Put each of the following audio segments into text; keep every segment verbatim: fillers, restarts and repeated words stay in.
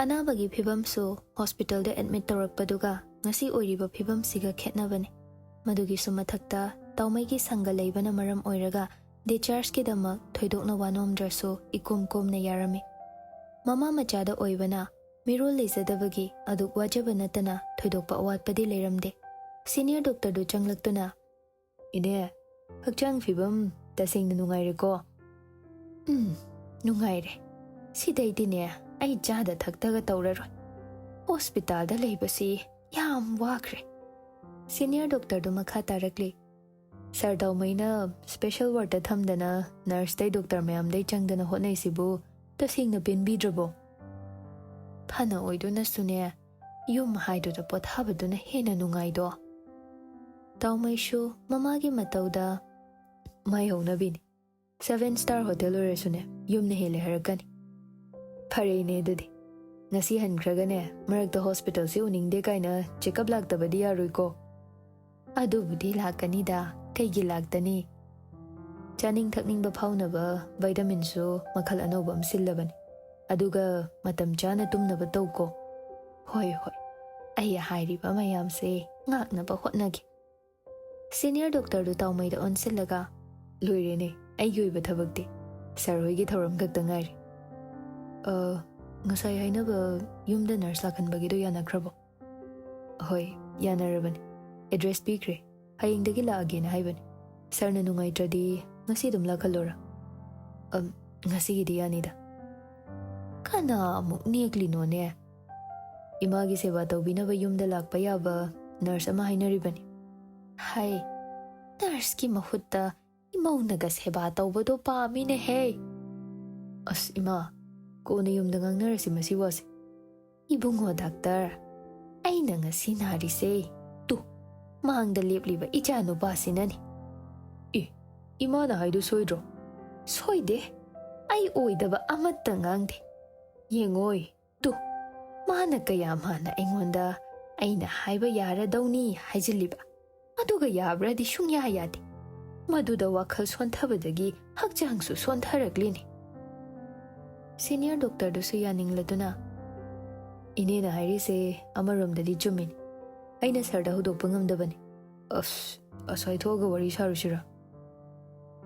ꯑꯅꯥꯕꯒꯤ ꯐꯤꯕꯝꯁꯨ ꯍꯣꯁꯄꯤꯇꯥꯜꯗ ꯑꯦꯗꯃꯤꯠ ꯇꯧꯔꯛꯄꯗꯨꯒ ꯉꯁꯤ ꯑꯣꯏꯔꯤꯕ ꯐꯤꯕꯝꯁꯤꯒ ꯈꯦꯠꯅꯕꯅꯤ꯫ ꯃꯗꯨꯒꯤꯁꯨ ꯃꯊꯛꯇ ꯇꯥꯎꯃꯩꯒꯤ ꯁꯪꯒ ꯂꯩꯕꯅ ꯃꯔꯝ ꯑꯣꯏꯔꯒ ꯗꯤꯆꯥꯔꯖꯀꯤꯗꯃꯛ ꯊꯣꯏꯗꯣꯛꯅ ꯋꯥꯅꯣꯝꯗ꯭ꯔꯁꯨ ꯏꯀꯣꯝ ꯀꯣꯝꯅ ꯌꯥꯔꯝꯃꯤ꯫ ꯃꯃꯥ ꯃꯆꯥꯗ ꯑꯣꯏꯕꯅ ꯃꯤꯔꯣꯜ ꯂꯩꯖꯗꯕꯒꯤ ꯑꯗꯨꯛ ꯋꯥꯖꯕ ꯅꯠꯇꯅ ꯊꯣꯏꯗꯣꯛꯄ ꯑꯋꯥꯠꯄꯗꯤ ꯂꯩꯔꯝꯗꯦ꯫ ꯁꯤꯅꯤꯌꯔ ꯗꯣꯛꯇꯔꯗꯨ ꯆꯪꯂꯛꯇꯨꯅ, "ꯏꯅꯦ, ꯍꯛꯆꯥꯡ ꯐꯤꯕꯝ ꯇꯁꯦꯡꯅ ꯅꯨꯡꯉꯥꯏꯔꯦꯀꯣ?" "ꯎꯝ, ꯅꯨꯡꯉꯥꯏꯔꯦ꯫ ꯁꯤꯗꯩꯗꯤꯅꯦ, ꯑꯩ ꯆꯥꯗ ꯊꯛꯇꯒ ꯇꯧꯔꯔꯣꯏ꯫ ꯍꯣꯁꯄꯤꯇꯥꯜꯗ ꯂꯩꯕꯁꯤ ꯌꯥꯝ ꯋꯥꯈ꯭ꯔꯦ꯫" ꯁꯤꯅꯤꯌꯔ ꯗꯣꯛꯇꯔꯗꯨ ꯃꯈꯥ ꯇꯥꯔꯛꯂꯤ, "ꯁꯥꯔ ꯇꯥꯎꯃꯩꯅ ꯁ꯭ꯄꯦꯁꯦꯜ ꯋꯥꯔꯗꯇ ꯊꯝꯗꯅ ꯅꯔꯁꯇꯩ ꯗꯣꯛꯇꯔ ꯃꯌꯥꯝꯗꯩ ꯆꯪꯗꯅ ꯍꯣꯠꯅꯩꯁꯤꯕꯨ ꯇꯁꯦꯡꯅ ꯄꯦꯟꯕꯤꯗ꯭ꯔꯕꯣ?" "ꯐꯅ ꯑꯣꯏꯗꯨꯅꯁꯨꯅꯦ, ꯌꯨꯝ ꯍꯥꯏꯗꯨꯗ ꯄꯣꯊꯥꯕꯗꯨꯅ ꯍꯦꯟꯅ ꯅꯨꯡꯉꯥꯏꯗꯣ꯫" ꯇꯥꯎꯃꯩꯁꯨ ꯃꯃꯥꯒꯤ ꯃꯇꯧꯗ ꯃꯥꯏꯍꯧꯅꯕꯤꯅꯤ꯫ ꯁꯚꯦꯟ ꯁ꯭ꯇꯥꯔ ꯍꯣꯇꯦꯜ ꯑꯣꯏꯔꯁꯨꯅꯦ, ꯌꯨꯝꯅ ꯍꯦꯜꯂꯦ ꯍꯥꯏꯔꯛꯀꯅꯤ꯫ "ꯐꯔꯦꯅꯦ ꯑꯗꯨꯗꯤ꯫ ꯉꯁꯤ ꯍꯟꯈ꯭ꯔꯒꯅꯦ, ꯃꯔꯛꯇ ꯍꯣꯁꯄꯤꯇꯥꯜꯁꯤ ꯎꯅꯤꯡꯗꯦ ꯀꯥꯏꯅ ꯆꯦꯛꯑꯞ ꯂꯥꯛꯇꯕꯗꯤ ꯌꯥꯔꯣꯏꯀꯣ?" "ꯑꯗꯨꯕꯨꯗꯤ ꯂꯥꯛꯀꯅꯤꯗ, ꯀꯩꯒꯤ ꯂꯥꯛꯇꯅꯤ? ꯆꯥꯅꯤꯡ ꯊꯛꯅꯤꯡꯕ ꯐꯥꯎꯅꯕ ꯚꯥꯏꯇꯥꯃꯤꯟꯁꯨ ꯃꯈꯜ ꯑꯅꯧꯕ ꯑꯃ ꯁꯤꯜꯂꯕꯅꯤ꯫ ꯑꯗꯨꯒ ꯃꯇꯝ ꯆꯥꯅ ꯇꯨꯝꯅꯕ ꯇꯧꯀꯣ꯫" "ꯍꯣꯏ, ꯍꯣꯏ꯫ ꯑꯩ ꯍꯥꯏꯔꯤꯕ ꯃꯌꯥꯝꯁꯦ ꯉꯥꯛꯅꯕ ꯍꯣꯠꯅꯒꯦ꯫" ꯁꯤꯅꯤꯌꯔ ꯗꯣꯛꯇꯔꯗꯨ ꯇꯥꯎꯃꯩꯗ ꯑꯣꯟꯁꯤꯜꯂꯒ, "ꯂꯣꯏꯔꯦꯅꯦ, ꯑꯩꯒꯤ ꯑꯣꯏꯕ ꯊꯕꯛꯇꯤ꯫ ꯁꯥꯔ ꯍꯣꯏꯒꯤ ꯊꯧꯔꯝ ꯈꯛꯇ ꯉꯥꯏꯔꯦ꯫ ꯑ, ꯉꯁꯥꯏ ꯍꯥꯏꯅꯕ ꯌꯨꯝꯗ ꯅꯔꯁ ꯂꯥꯛꯍꯟꯕꯒꯤꯗꯣ ꯌꯥꯅꯈ꯭ꯔꯕꯣ?" "ꯍꯣꯏ, ꯌꯥꯅꯔꯕꯅꯤ꯫ ꯑꯦꯗ꯭ꯔꯦꯁ ꯄꯤꯈ꯭ꯔꯦ꯫ ꯍꯌꯦꯡꯗꯒꯤ ꯂꯥꯛꯑꯒꯦꯅ ꯍꯥꯏꯕꯅꯤ꯫ ꯁꯥꯔꯅ ꯅꯨꯡꯉꯥꯏꯇ꯭ꯔꯗꯤ ꯉꯁꯤ ꯑꯗꯨꯝ ꯂꯥꯛꯍꯜꯂꯣꯔꯥ?" "ꯑꯝ, ꯉꯁꯤꯒꯤꯗꯤ ꯌꯥꯅꯤꯗ꯫" "ꯀꯅꯥ ꯑꯃꯨꯛ ꯅꯦꯛꯂꯤꯅꯣꯅꯦ?" "ꯏꯃꯥꯒꯤ ꯁꯦꯕꯥ ꯇꯧꯕꯤꯅꯕ ꯌꯨꯝꯗ ꯂꯥꯛꯄ ꯌꯥꯕ ꯅꯔꯁ ꯑꯃ ꯍꯥꯏꯅꯔꯤꯕꯅꯤ꯫" "ꯍꯥꯏ, ꯅꯔꯁꯀꯤ ꯃꯍꯨꯠꯇ ꯏꯃꯧꯅꯒ ꯁꯦꯕꯥ ꯇꯧꯕꯗꯣ ꯄꯥꯝꯃꯤꯅꯦꯍꯦ꯫" "ꯑꯁ ꯏꯃꯥ, ꯀꯣꯟꯅ ꯌꯨꯝꯗ ꯉꯥꯡꯅꯔꯁꯤ ꯃꯁꯤ ꯋꯥꯁꯦ꯫" "ꯏꯕꯨꯡꯉꯣ ꯗꯥꯛꯇꯔ, ꯑꯩꯅ ꯉꯁꯤ ꯅꯥꯔꯤꯁꯦ, ꯇꯨ, ꯃꯥꯡꯗ ꯂꯦꯞꯂꯤꯕ ꯏꯆꯥ ꯅꯨꯄꯥꯁꯤꯅꯅꯤ꯫" "ꯑꯦ, ꯏꯃꯥꯅ ꯍꯥꯏꯗꯨ ꯁꯣꯏꯗ꯭ꯔꯣ?" "ꯁꯣꯏꯗꯦ꯫ ꯑꯩ ꯑꯣꯏꯗꯕ ꯑꯃꯠꯇ ꯉꯥꯡꯗꯦ꯫ ꯌꯦꯡꯉꯣꯏ, ꯇꯨ, ꯃꯥꯅ ꯀꯌꯥ ꯃꯥꯅ ꯑꯩꯉꯣꯟꯗ ꯑꯩꯅ ꯍꯥꯏꯕ ꯌꯥꯔꯗꯧꯅꯤ ꯍꯥꯏꯖꯤꯜꯂꯤꯕ꯫ ꯑꯗꯨꯒ ꯌꯥꯕ꯭ꯔꯗꯤ ꯁꯨꯡꯌꯥ ꯌꯥꯗꯦ꯫ ꯃꯗꯨꯗ ꯋꯥꯈꯜ ꯁꯣꯟꯊꯕꯗꯒꯤ ꯍꯛꯆꯥꯡꯁꯨ ꯁꯣꯟꯊꯔꯛꯂꯤꯅꯤ꯫" ꯁꯤꯅꯤꯌꯔ ꯗꯣꯛꯇꯔꯗꯨꯁꯨ ꯌꯥꯅꯤꯡꯂꯗꯨꯅ, ꯏꯅꯦꯅ ꯍꯥꯏꯔꯤꯁꯦ ꯑꯃꯔꯣꯝꯗꯗꯤ ꯆꯨꯝꯃꯤꯅꯤ꯫ ꯑꯩꯅ ꯁꯥꯔꯗ ꯍꯧꯗꯣꯛꯄ ꯉꯝꯗꯕꯅꯤ꯫ ꯑꯁ, ꯑꯁ꯭ꯋꯥꯏ ꯊꯣꯛꯑꯒ ꯋꯥꯔꯤ ꯁꯥꯔꯨꯁꯤꯔꯥ?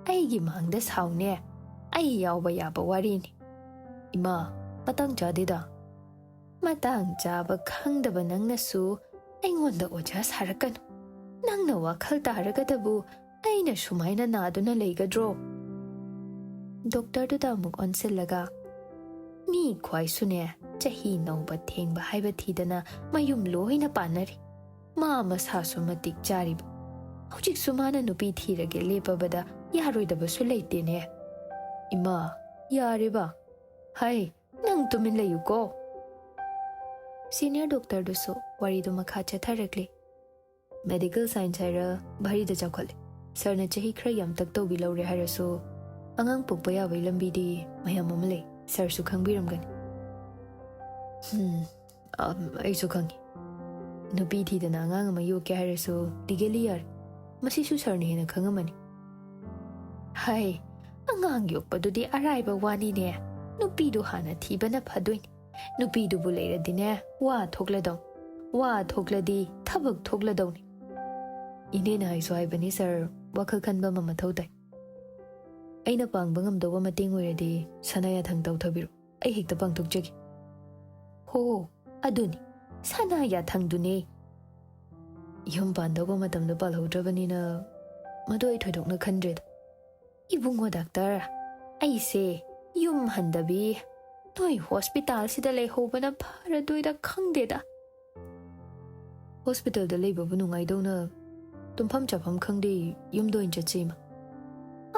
ꯑꯩꯒꯤ ꯃꯥꯡꯗ ꯁꯥꯎꯅꯦ꯫ ꯑꯩ ꯌꯥꯎꯕ ꯌꯥꯕ ꯋꯥꯔꯤꯅꯤ꯫ ꯏꯃꯥ, ꯃꯇꯥꯡ ꯆꯥꯗꯦꯗ꯫ ꯃꯇꯥꯡ ꯆꯥꯕ ꯈꯪꯗꯕ ꯅꯪꯅꯁꯨ ꯑꯩꯉꯣꯟꯗ ꯑꯣꯖꯥ ꯁꯥꯔꯛꯀꯅꯨ꯫ ꯅꯪꯅ ꯋꯥꯈꯜ ꯇꯥꯔꯒꯗꯕꯨ ꯑꯩꯅ ꯁꯨꯃꯥꯏꯅ ꯅꯥꯗꯨꯅ ꯂꯩꯒꯗ꯭ꯔꯣ? ꯗꯣꯛꯇꯔꯗꯨꯗ ꯑꯃꯨꯛ ꯑꯣꯟꯁꯤꯜꯂꯒ, "ꯃꯤ ꯈ꯭ꯋꯥꯏꯁꯨꯅꯦ, ꯆꯍꯤ ꯅꯧꯕ ꯊꯦꯡꯕ ꯍꯥꯏꯕ ꯊꯤꯗꯅ ꯃꯌꯨꯝ ꯂꯣꯏꯅ ꯄꯥꯟꯅꯔꯤ꯫ ꯃꯥ ꯃꯁꯥꯁꯨ ꯃꯇꯤꯛ ꯆꯥꯔꯤꯕ꯫ ꯍꯧꯖꯤꯛꯁꯨ ꯃꯥꯅ ꯅꯨꯄꯤ ꯊꯤꯔꯒꯦ ꯂꯦꯞꯄꯕꯗ ꯌꯥꯔꯣꯏꯗꯕꯁꯨ ꯂꯩꯇꯦꯅꯦ꯫ ꯏꯃꯥ, ꯌꯥꯔꯦꯕ꯫ ꯍꯥꯏ, ꯅꯪ ꯇꯨꯃꯤꯟ ꯂꯩꯌꯨꯀꯣ꯫" ꯁꯤꯅꯤꯌꯔ ꯗꯣꯛꯇꯔꯗꯨꯁꯨ ꯋꯥꯔꯤꯗꯨ ꯃꯈꯥ ꯆꯠꯊꯔꯛꯂꯤ꯫ "ꯃꯦꯗꯤꯀꯦꯜ ꯁꯥꯏꯟꯁ ꯍꯥꯏꯔ ꯚꯥꯔꯤꯗ ꯆꯥꯎꯈꯠꯂꯦ꯫ ꯁꯥꯔꯅ ꯆꯍꯤ ꯈꯔ ꯌꯥꯝꯇꯛ ꯇꯧꯕꯤ ꯂꯧꯔꯦ ꯍꯥꯏꯔꯁꯨ, ꯑꯉꯥꯡ ꯄꯣꯛꯄ ꯌꯥꯕꯒꯤ ꯂꯝꯕꯤꯗꯤ ꯃꯌꯥꯝ ꯑꯃ ꯂꯩ, ꯁꯥꯔꯁꯨ ꯈꯪꯕꯤꯔꯝꯒꯅꯤ꯫" "ꯎꯝ, ꯑꯝ, ꯑꯩꯁꯨ ꯈꯪꯉꯤ꯫ ꯅꯨꯄꯤ ꯊꯤꯗꯅ ꯑꯉꯥꯡ ꯑꯃ ꯌꯣꯛꯀꯦ ꯍꯥꯏꯔꯁꯨ ꯂꯤꯒꯦꯂꯤ ꯌꯥꯔꯦ꯫ ꯃꯁꯤꯁꯨ ꯁꯥꯔꯅ ꯍꯦꯟꯅ ꯈꯪꯉꯝꯃꯅꯤ꯫" "ꯍꯥꯏ, ꯑꯉꯥꯡ ꯌꯣꯛꯄꯗꯨꯗꯤ ꯑꯔꯥꯏꯕ ꯋꯥꯅꯤꯅꯦ꯫ ꯅꯨꯄꯤꯗꯨ ꯍꯥꯟꯅ ꯊꯤꯕꯅ ꯐꯗꯣꯏꯅꯤ꯫ ꯅꯨꯄꯤꯗꯨꯕꯨ ꯂꯩꯔꯗꯤꯅꯦ, ꯋꯥ ꯊꯣꯛꯂꯗꯧ꯫ ꯋꯥ ꯊꯣꯛꯂꯗꯤ ꯊꯕꯛ ꯊꯣꯛꯂꯗꯧꯅꯤ꯫" "ꯏꯅꯦꯅ ꯍꯥꯏꯁꯨ ꯍꯥꯏꯕꯅꯤ ꯁꯥꯔ, ꯋꯥꯈꯜ ꯈꯟꯕ ꯑꯃ ꯃꯊꯧ ꯇꯥꯏ꯫ ꯑꯩꯅ ꯄꯥꯡꯕ ꯉꯝꯗꯧꯕ ꯃꯇꯦꯡ ꯑꯣꯏꯔꯗꯤ ꯁꯅꯥ ꯌꯥꯊꯪ ꯇꯧꯊꯕꯤꯔꯣ, ꯑꯩ ꯍꯦꯛꯇ ꯄꯥꯡꯊꯣꯛꯆꯒꯦ꯫" "ꯍꯣ, ꯑꯗꯨꯅꯤ, ꯁꯅꯥ ꯌꯥꯊꯪꯗꯨꯅꯦ꯫" ꯌꯨꯝ ꯄꯥꯟꯗꯧꯕ ꯃꯇꯝꯗꯣ ꯄꯥꯜꯍꯧꯗ꯭ꯔꯕꯅꯤꯅ ꯃꯗꯨ ꯑꯩ ꯊꯣꯏꯗꯣꯛꯅ ꯈꯟꯗ꯭ꯔꯦꯗ꯫ "ꯏꯕꯨꯡꯉꯣ ꯗꯥꯛꯇꯔ, ꯑꯩꯁꯦ ꯌꯨꯝ ꯍꯟꯗꯕꯤ ꯅꯣꯏ ꯍꯣꯁꯄꯤꯇꯥꯜꯁꯤꯗ ꯂꯩꯍꯧꯕꯅ ꯐꯔꯗꯣꯏꯔ ꯈꯪꯗꯦꯗ꯫" "ꯍꯣꯁꯄꯤꯇꯥꯜꯗ ꯂꯩꯕꯕꯨ ꯅꯨꯡꯉꯥꯏꯗꯧꯅ ꯇꯨꯝꯐꯝ ꯆꯥꯐꯝ ꯈꯪꯗꯦ, ꯌꯨꯝꯗ ꯑꯣꯏꯅ ꯆꯠꯁꯤ ꯏꯃꯥ꯫"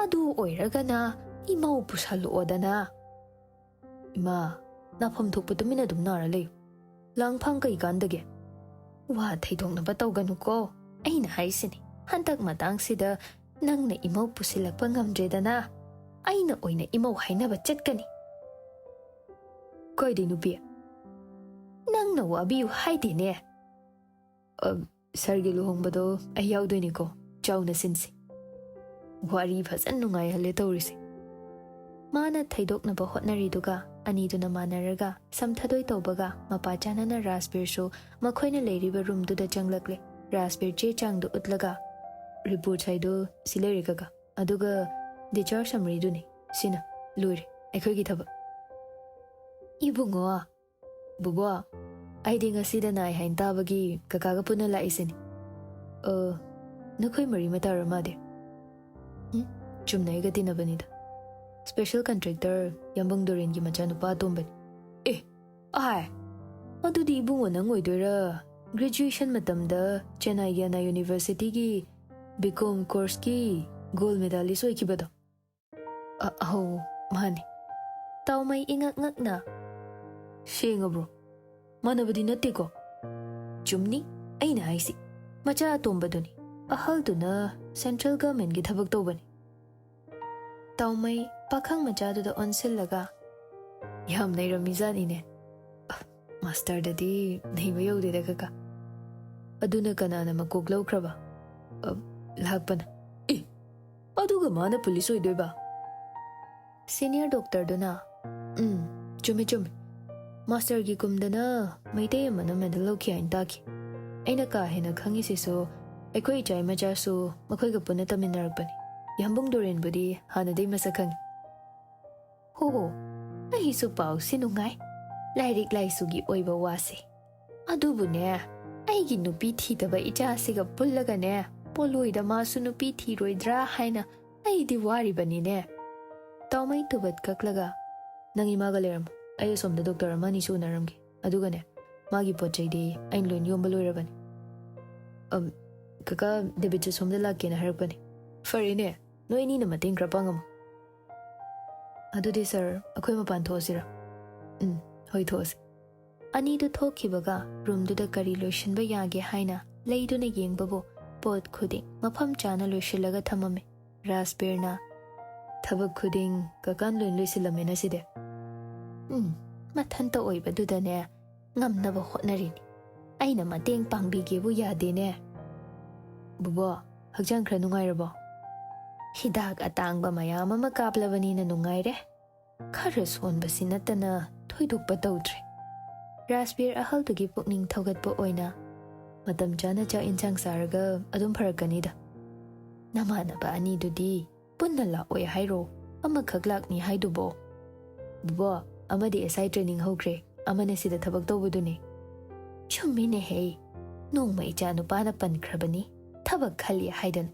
"ꯑꯗꯨ ꯑꯣꯏꯔꯒꯅ ꯏꯃꯧ ꯄꯨꯁꯜꯂꯛꯑꯣꯗꯅ꯫" "ꯏꯃꯥ, ꯅꯥꯐꯝ ꯊꯣꯛꯄ ꯇꯨꯃꯤꯟꯅ ꯑꯗꯨꯝ ꯅꯥꯔ ꯂꯩꯌꯨ꯫ ꯂꯥꯡꯐꯥꯡ ꯀꯩ ꯀꯥꯟꯗꯒꯦ?" "ꯋꯥ ꯊꯩꯗꯣꯛꯅꯕ ꯇꯧꯒꯅꯨꯀꯣ꯫ ꯑꯩꯅ ꯍꯥꯏꯁꯤꯅꯤ, ꯍꯟꯗꯛ ꯃꯇꯥꯡꯁꯤꯗ ꯅꯪꯅ ꯏꯃꯧ ꯄꯨꯁꯤꯜꯂꯛꯄ ꯉꯝꯗ꯭ꯔꯦꯗꯅ, ꯑꯩꯅ ꯑꯣꯏꯅ ꯏꯃꯧ ꯍꯥꯏꯅꯕ ꯆꯠꯀꯅꯤ꯫" "ꯀꯥꯏꯗꯩ ꯅꯨꯄꯤ?" "ꯅꯪꯅ ꯋꯥꯕꯤꯌꯨ ꯍꯥꯏꯗꯦꯅꯦ꯫" "ꯑ, ꯁꯥꯔꯒꯤ ꯂꯨꯍꯣꯡꯕꯗꯣ ꯑꯩ ꯌꯥꯎꯗꯣꯏꯅꯤꯀꯣ, ꯆꯥꯎꯅ ꯁꯤꯟꯁꯤ꯫" ꯋꯥꯔꯤ ꯐꯖꯅ ꯅꯨꯡꯉꯥꯏꯍꯜꯂꯦ ꯇꯧꯔꯤꯁꯦ꯫ ꯃꯥꯅ ꯊꯩꯗꯣꯛꯅꯕ ꯍꯣꯠꯅꯔꯤꯗꯨꯒ ꯑꯅꯤꯗꯨꯅ ꯃꯥꯟꯅꯔꯒ ꯁꯝ ꯊꯥꯗꯣꯏ ꯇꯧꯕꯒ ꯃꯄꯥ ꯆꯥꯅꯅ ꯔꯥꯖꯕꯤꯔꯁꯨ ꯃꯈꯣꯏꯅ ꯂꯩꯔꯤꯕ ꯔꯨꯝꯗꯨꯗ ꯆꯪꯂꯛꯂꯦ꯫ ꯔꯥꯖꯕꯤꯔ ꯆꯦ ꯆꯥꯡꯗꯨ ꯎꯠꯂꯒ, "ꯔꯤꯄꯣꯔꯠ ꯍꯥꯏꯗꯨ ꯁꯤ ꯂꯩꯔꯦ ꯀꯀꯥ, ꯑꯗꯨꯒ ꯗꯤꯆꯥꯔꯖ ꯁꯝꯃꯔꯤꯗꯨꯅꯤ꯫ ꯁꯤꯅ ꯂꯣꯏꯔꯦ ꯑꯩꯈꯣꯏꯒꯤ ꯊꯕꯛ꯫" "ꯏꯕꯨꯡꯉꯣ, ꯕꯨꯕꯣ, ꯑꯩꯗꯤ ꯉꯁꯤꯗ ꯅꯥꯏ ꯍꯥꯏꯅ ꯇꯥꯕꯒꯤ ꯀꯀꯥꯒ ꯄꯨꯟꯅ ꯂꯥꯛꯏꯁꯤꯅꯤ꯫" "ꯑ, ꯅꯈꯣꯏ ꯃꯔꯤ ꯃꯇꯥꯔꯣ ꯃꯥꯗꯤ?" "ꯎꯝ, ꯆꯨꯝꯅ ꯑꯩꯒ ꯇꯤꯟꯅꯕꯅꯤꯗ꯫ ꯁ꯭ꯄꯦꯁꯦꯜ ꯀꯟꯇ꯭ꯔꯦꯛꯇꯔ ꯌꯥꯝꯕꯨꯡ ꯗꯣꯔꯦꯟꯒꯤ ꯃꯆꯥꯅꯨꯄꯥ ꯑꯇꯣꯝꯕꯅꯤ꯫" "ꯑꯦ, ꯑꯥꯏ, ꯑꯗꯨꯗꯤ ꯏꯕꯨꯡꯉꯣ ꯅꯪ ꯑꯣꯏꯗꯣꯏꯔꯥ? ꯒ꯭ꯔꯦꯖꯨꯑꯦꯁꯟ ꯃꯇꯝꯗ ꯆꯦꯟꯅꯥꯏꯒꯤ ꯑꯅꯥ ꯌꯨꯅꯤꯚꯔꯁꯤꯇꯤꯒꯤ ꯕꯤ ꯀꯣꯝ ꯀꯣꯔꯁꯀꯤ ꯒꯣꯜ ꯃꯦꯗꯥꯂꯤꯁ ꯑꯣꯏꯈꯤꯕꯗꯣ?" "ꯑ-, ꯑꯧ, ꯃꯥꯅꯤ꯫" ꯇꯥꯎꯃꯩ ꯏꯉꯛ ꯉꯛꯅ, "ꯁꯦꯡꯉꯕ꯭ꯔꯣ? ꯃꯥꯟꯅꯕꯗꯤ ꯅꯠꯇꯦꯀꯣ?" "ꯆꯨꯝꯅꯤ ꯑꯩꯅ ꯍꯥꯏꯁꯤ, ꯃꯆꯥ ꯑꯇꯣꯝꯕꯗꯨꯅꯤ꯫ ꯑꯍꯜꯗꯨꯅ ꯁꯦꯟꯇ꯭ꯔꯦꯜ ꯒꯚꯔꯟꯃꯦꯟꯠꯀꯤ ꯊꯕꯛ ꯇꯧꯕꯅꯤ꯫" ꯇꯥꯎꯃꯩ ꯄꯥꯈꯪ ꯃꯆꯥꯗꯨꯗ ꯑꯣꯟꯁꯤꯜꯂꯒ, "ꯌꯥꯝ ꯅꯩꯔꯝꯃꯤꯖꯥꯠꯅꯤꯅꯦ꯫" "ꯑ, ꯃꯥꯁꯇꯔꯗꯗꯤ ꯅꯩꯕ ꯌꯧꯗꯦꯗ ꯀꯀꯥ꯫" "ꯑꯗꯨꯅ ꯀꯅꯥꯅ ꯃꯀꯣꯛ ꯂꯧꯈ꯭ꯔꯕ?" "ꯑ, ꯂꯥꯛꯄꯅ꯫" "ꯑꯦ, ꯑꯗꯨꯒ ꯃꯥꯅ ꯄꯨꯂꯤꯁ ꯑꯣꯏꯗꯣꯏꯕ?" ꯁꯤꯅꯤꯌꯔ ꯗꯣꯛꯇꯔꯗꯨꯅ, "ꯎꯝ, ꯆꯨꯝꯃꯤ, ꯆꯨꯝꯃꯤ꯫ ꯃꯥꯁꯇꯔꯒꯤ ꯀꯨꯝꯗꯅ ꯃꯩꯇꯩ ꯑꯃꯅ ꯃꯦꯗꯜ ꯂꯧꯈꯤ ꯍꯥꯏꯅ ꯇꯥꯈꯤ꯫ ꯑꯩꯅ ꯀꯥ ꯍꯦꯟꯅ ꯈꯪꯉꯤꯁꯤꯁꯨ ꯑꯩꯈꯣꯏ ꯏꯆꯥꯏ ꯃꯆꯥꯁꯨ ꯃꯈꯣꯏꯒ ꯄꯨꯟꯅ ꯇꯝꯃꯤꯟꯅꯔꯛꯄꯅꯤ꯫ ꯌꯥꯝꯕꯨꯡ ꯗꯣꯔꯦꯟꯕꯨꯗꯤ ꯍꯥꯟꯅꯗꯩ ꯃꯁꯛ ꯈꯪꯉꯤ꯫" "ꯍꯣ ꯍꯣ, ꯑꯩꯁꯨ ꯄꯥꯎꯁꯤ ꯅꯨꯡꯉꯥꯏ꯫ ꯂꯥꯏꯔꯤꯛ ꯂꯥꯏꯁꯨꯒꯤ ꯑꯣꯏꯕ ꯋꯥꯁꯦ꯫ ꯑꯗꯨꯕꯨꯅꯦ, ꯑꯩꯒꯤ ꯅꯨꯄꯤ ꯊꯤꯗꯕ ꯏꯆꯥꯁꯤꯒ ꯄꯨꯜꯂꯒꯅꯦ, ꯄꯣꯂꯣꯏꯗ ꯃꯥꯁꯨ ꯅꯨꯄꯤ ꯊꯤꯔꯣꯏꯗ꯭ꯔꯥ ꯍꯥꯏꯅ ꯑꯩꯗꯤ ꯋꯥꯔꯤꯕꯅꯤꯅꯦ꯫" ꯇꯥꯎꯃꯩ ꯇꯨꯕꯠ ꯀꯛꯂꯒ, "ꯅꯪ ꯏꯃꯥꯒ ꯂꯩꯔꯝꯃꯣ, ꯑꯩ ꯑꯁꯣꯝꯗ ꯗꯣꯛꯇꯔ ꯑꯃ ꯑꯅꯤꯁꯨ ꯎꯅꯔꯝꯒꯦ꯫ ꯑꯗꯨꯒꯅꯦ, ꯃꯥꯒꯤ ꯄꯣꯠ ꯆꯩꯗꯤ ꯑꯩꯅ ꯂꯣꯏꯅ ꯌꯣꯝꯕ ꯂꯣꯏꯔꯕꯅꯤ꯫" "ꯑꯝ, ꯀꯀꯥ ꯗꯦꯕꯤꯠꯁꯨ ꯁꯣꯝꯗ ꯂꯥꯛꯀꯦꯅ ꯍꯥꯏꯔꯛꯄꯅꯤ꯫" "ꯐꯔꯦꯅꯦ, ꯅꯣꯏ ꯑꯅꯤꯅ ꯃꯇꯦꯡ ꯈꯔ ꯄꯥꯡꯉꯝꯃꯣ꯫" "ꯑꯗꯨꯗꯤ ꯁꯥꯔ, ꯑꯩꯈꯣꯏ ꯃꯄꯥꯟ ꯊꯣꯛꯑꯁꯤꯔꯥ?" "ꯎꯝ, ꯍꯣꯏ, ꯊꯣꯛꯑꯁꯤ꯫" ꯑꯅꯤꯗꯨ ꯊꯣꯛꯈꯤꯕꯒ ꯔꯨꯝꯗꯨꯗ ꯀꯔꯤ ꯂꯣꯏꯁꯤꯟꯕ ꯌꯥꯒꯦ ꯍꯥꯏꯅ ꯂꯩꯗꯨꯅ ꯌꯦꯡꯕꯕꯨ ꯄꯣꯠ ꯈꯨꯗꯤꯡ ꯃꯐꯝ ꯆꯥꯅ ꯂꯣꯏꯁꯤꯜꯂꯒ ꯊꯝꯃꯝꯃꯤ꯫ ꯔꯥꯖꯕꯤꯔꯅ, "ꯊꯕꯛ ꯈꯨꯗꯤꯡ ꯀꯀꯥꯟ ꯂꯣꯏ ꯂꯣꯏꯁꯤꯜꯂꯝꯃꯦꯅ ꯁꯤꯗꯤ꯫" "ꯎꯝ, ꯃꯊꯟꯇ ꯑꯣꯏꯕꯗꯨꯗꯅꯦ ꯉꯝꯅꯕ ꯍꯣꯠꯅꯔꯤꯅꯤ꯫ ꯑꯩꯅ ꯃꯇꯦꯡ ꯄꯥꯡꯕꯤꯒꯦꯕꯨ ꯌꯥꯗꯦꯅꯦ꯫" "ꯕꯨꯕꯣ, ꯍꯛꯆꯥꯡ ꯈꯔ ꯅꯨꯡꯉꯥꯏꯔꯕꯣ?" "ꯍꯤꯗꯥꯛ ꯑꯇꯥꯡꯕ ꯃꯌꯥꯝ ꯑꯃ ꯀꯥꯞꯂꯕꯅꯤꯅ ꯅꯨꯡꯉꯥꯏꯔꯦ꯫ ꯈꯔ ꯁꯣꯟꯕꯁꯤ ꯅꯠꯇꯅ ꯊꯣꯏꯗꯣꯛꯄ ꯇꯧꯗ꯭ꯔꯦ꯫ ꯔꯥꯖꯕꯤꯔ ꯑꯍꯜꯗꯨꯒꯤ ꯄꯨꯛꯅꯤꯡ ꯊꯧꯒꯠꯄ ꯑꯣꯏꯅ, "ꯃꯇꯝ ꯆꯥꯅ ꯆꯥꯛ ꯏꯟꯁꯥꯡ ꯆꯥꯔꯒ ꯑꯗꯨꯝ ꯐꯔꯛꯀꯅꯤꯗ꯫ ꯅꯃꯥꯟꯅꯕ ꯑꯅꯤꯗꯨꯗꯤ ꯄꯨꯟꯅ ꯂꯥꯛꯑꯣꯏ ꯍꯥꯏꯔꯣ? ꯑꯃꯈꯛ ꯂꯥꯛꯅꯤ ꯍꯥꯏꯗꯨꯕꯣ?" "ꯕꯣꯕꯣ, ꯑꯃꯗꯤ ꯑꯦꯁ ꯑꯥꯏ ꯇ꯭ꯔꯦꯅꯤꯡ ꯍꯧꯈ꯭ꯔꯦ, ꯑꯃꯅ ꯁꯤꯗ ꯊꯕꯛ ꯇꯧꯕꯗꯨꯅꯦ꯫" "ꯆꯨꯝꯃꯤꯅꯦꯍꯦ, ꯅꯣꯡꯃ ꯏꯆꯥ ꯅꯨꯄꯥꯅ ꯄꯟꯈ꯭ꯔꯕꯅꯤ ꯊꯕꯛ ꯈꯜꯂꯤ ꯍꯥꯏꯗꯅ꯫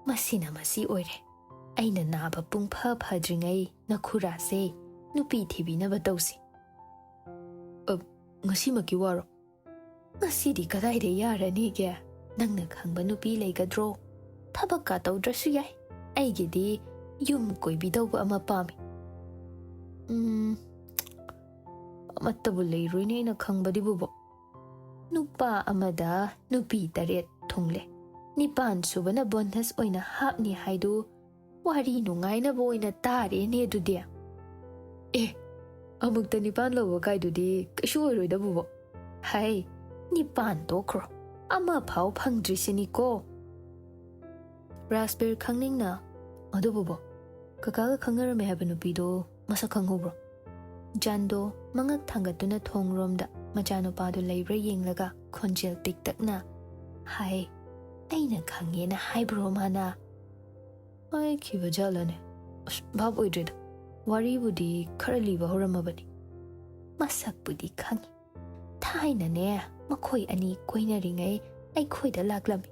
ꯃꯁꯤꯅ ꯃꯁꯤ ꯑꯣꯏꯔꯦ, ꯑꯩꯅ ꯅꯥꯕ ꯄꯨꯡ ꯐ ꯐꯗ꯭ꯔꯤꯉꯩ ꯅꯈꯨꯔꯥꯁꯦ ꯅꯨꯄꯤ ꯊꯤꯕꯤꯅꯕ ꯇꯧꯁꯤ꯫" "ꯑ, ꯉꯁꯤꯃꯛꯀꯤ ꯋꯥꯔꯣ?" "ꯉꯁꯤꯗꯤ ꯀꯗꯥꯏꯗ ꯌꯥꯔꯅꯤꯒꯦ? ꯅꯪꯅ ꯈꯪꯕ ꯅꯨꯄꯤ ꯂꯩꯒꯗ꯭ꯔꯣ? ꯊꯕꯛꯀ ꯇꯧꯗ꯭ꯔꯁꯨ ꯌꯥꯏ꯫ ꯑꯩꯒꯤꯗꯤ ꯌꯨꯝ ꯀꯣꯏꯕꯤꯗꯧꯕ ꯑꯃ ꯄꯥꯝꯃꯤ꯫" "ꯎꯝ, ꯑꯃꯠꯇꯕꯨ ꯂꯩꯔꯣꯏꯅꯦ ꯑꯩꯅ ꯈꯪꯕꯗꯤ ꯕꯣꯕꯣ꯫ ꯅꯨꯄꯥ ꯑꯃꯗ ꯅꯨꯄꯤ ꯇꯔꯦꯠ ꯊꯨꯡꯂꯦ꯫ ꯅꯤꯄꯥꯟ ꯁꯨꯕꯅ ꯕꯣꯅꯁ ꯑꯣꯏꯅ ꯍꯥꯞꯅꯤ ꯍꯥꯏꯗꯨ ꯋꯥꯔꯤ ꯅꯨꯡꯉꯥꯏꯅꯕ ꯑꯣꯏꯅ ꯇꯥꯔꯦꯅꯦ ꯑꯗꯨꯗꯤ꯫" "ꯑꯦ, ꯑꯃꯨꯛꯇ ꯅꯤꯄꯥꯟ ꯂꯧꯕ ꯀꯥꯏꯗꯨꯗꯤ ꯀꯩꯁꯨ ꯑꯣꯏꯔꯣꯏꯗ ꯕꯣꯕꯣ꯫" "ꯍꯥꯏ, ꯅꯤꯄꯥꯟ ꯇꯣꯛꯈ꯭ꯔꯣ, ꯑꯃ ꯐꯥꯎ ꯐꯪꯗ꯭ꯔꯤꯁꯤꯅꯤꯀꯣ꯫" ꯔꯥꯖꯕꯤꯔ ꯈꯪꯅꯤꯡꯅ, "ꯑꯗꯨ ꯕꯣꯕꯣ, ꯀꯀꯥꯒ ꯈꯪꯅꯔꯝꯃꯦ ꯍꯥꯏꯕ ꯅꯨꯄꯤꯗꯣ ꯃꯁꯛ ꯈꯪꯍꯧꯕ꯭ꯔꯣ?" ꯖꯥꯟꯗꯣ ꯃꯉꯛ ꯊꯥꯡꯒꯠꯇꯨꯅ ꯊꯣꯡꯔꯣꯝꯗ ꯃꯆꯥꯅꯨꯄꯥꯗꯨ ꯂꯩꯕ꯭ꯔꯥ ꯌꯦꯡꯂꯒ ꯈꯣꯟꯖꯦꯜ ꯄꯤꯛꯇꯛꯅ, "ꯍꯥꯏ, ꯑꯩꯅ ꯈꯪꯉꯦꯅ ꯍꯥꯏꯕ꯭ꯔꯣ ꯃꯥꯅ?" "ꯍꯥꯏꯈꯤꯕ ꯖꯥꯠꯂꯅꯦ? ꯑꯁ, ꯚꯥꯞ ꯑꯣꯏꯗ꯭ꯔꯦꯗ꯫ ꯋꯥꯔꯤꯕꯨꯗꯤ ꯈꯔ ꯂꯤꯕ ꯍꯧꯔꯝꯃꯕꯅꯤ꯫" "ꯃꯁꯛꯄꯨꯗꯤ ꯈꯪꯉꯤ꯫ ꯊꯥꯏꯅꯅꯦ, ꯃꯈꯣꯏ ꯑꯅꯤ ꯀꯣꯏꯅꯔꯤꯉꯩ ꯑꯩꯈꯣꯏꯗ ꯂꯥꯛꯂꯝꯃꯤ꯫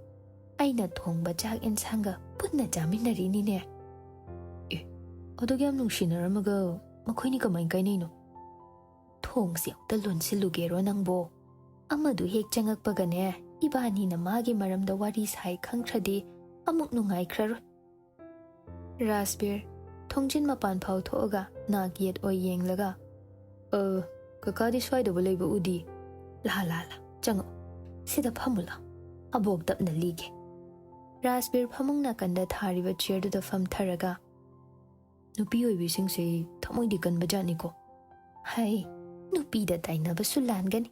ꯑꯩꯅ ꯊꯣꯡꯕ ꯆꯥꯛ ꯏꯟꯁꯥꯡꯒ ꯄꯨꯟꯅ ꯆꯥꯃꯤꯟꯅꯔꯤꯅꯤꯅꯦ꯫" "ꯑꯦ, ꯑꯗꯨꯛ ꯌꯥꯝ ꯅꯨꯡꯁꯤꯅꯔꯝꯃꯒ ꯃꯈꯣꯏꯅꯤ ꯀꯃꯥꯏ ꯀꯥꯏꯅꯩꯅꯣ?" "ꯊꯣꯡꯁꯤ ꯑꯃꯨꯛꯇ ꯂꯣꯟꯁꯤꯜꯂꯨꯒꯦꯔꯣ ꯅꯪꯕꯣ? ꯑꯃꯗꯨ ꯍꯦꯛ ꯆꯪꯉꯛꯄꯒꯅꯦ, ꯏꯕꯥꯅꯤꯅ ꯃꯥꯒꯤ ꯃꯔꯝꯗ ꯋꯥꯔꯤ ꯁꯥꯏ ꯈꯪꯈ꯭ꯔꯗꯤ ꯑꯃꯨꯛ ꯅꯨꯡꯉꯥꯏꯈ꯭ꯔꯔꯣꯏ꯫" ꯔꯥꯖꯕꯤꯔ ꯊꯣꯡꯖꯤꯟ ꯃꯄꯥꯟ ꯐꯥꯎ ꯊꯣꯛꯑꯒ ꯅꯥꯛ ꯌꯦꯠ ꯑꯣꯏ ꯌꯦꯡꯂꯒ, "ꯑ, ꯀꯀꯥꯗꯤ ꯁ꯭ꯋꯥꯏꯗꯕꯨ ꯂꯩꯕ ꯎꯗꯤ꯫ ꯂꯥ, ꯂꯥ, ꯂꯥ, ꯆꯪꯉꯛꯑꯣ꯫ ꯁꯤꯗ ꯐꯝꯃꯨ ꯂꯥꯎ꯫ ꯑꯕꯣꯛ ꯇꯞꯅ ꯂꯤꯒꯦ꯫" ꯔꯥꯖꯕꯤꯔ ꯐꯃꯨꯡ ꯅꯥꯀꯟꯗ ꯊꯥꯔꯤꯕ ꯆꯤꯌꯔꯗꯨꯗ ꯐꯝꯊꯔꯒ, "ꯅꯨꯄꯤ ꯑꯣꯏꯕꯤꯁꯤꯡꯁꯦ ꯊꯃꯣꯏꯗꯤ ꯀꯟꯕ ꯖꯥꯠꯅꯤꯀꯣ꯫" "ꯍꯥꯏ, ꯅꯨꯄꯤꯗ ꯇꯥꯏꯅꯕꯁꯨ ꯂꯥꯟꯒꯅꯤ꯫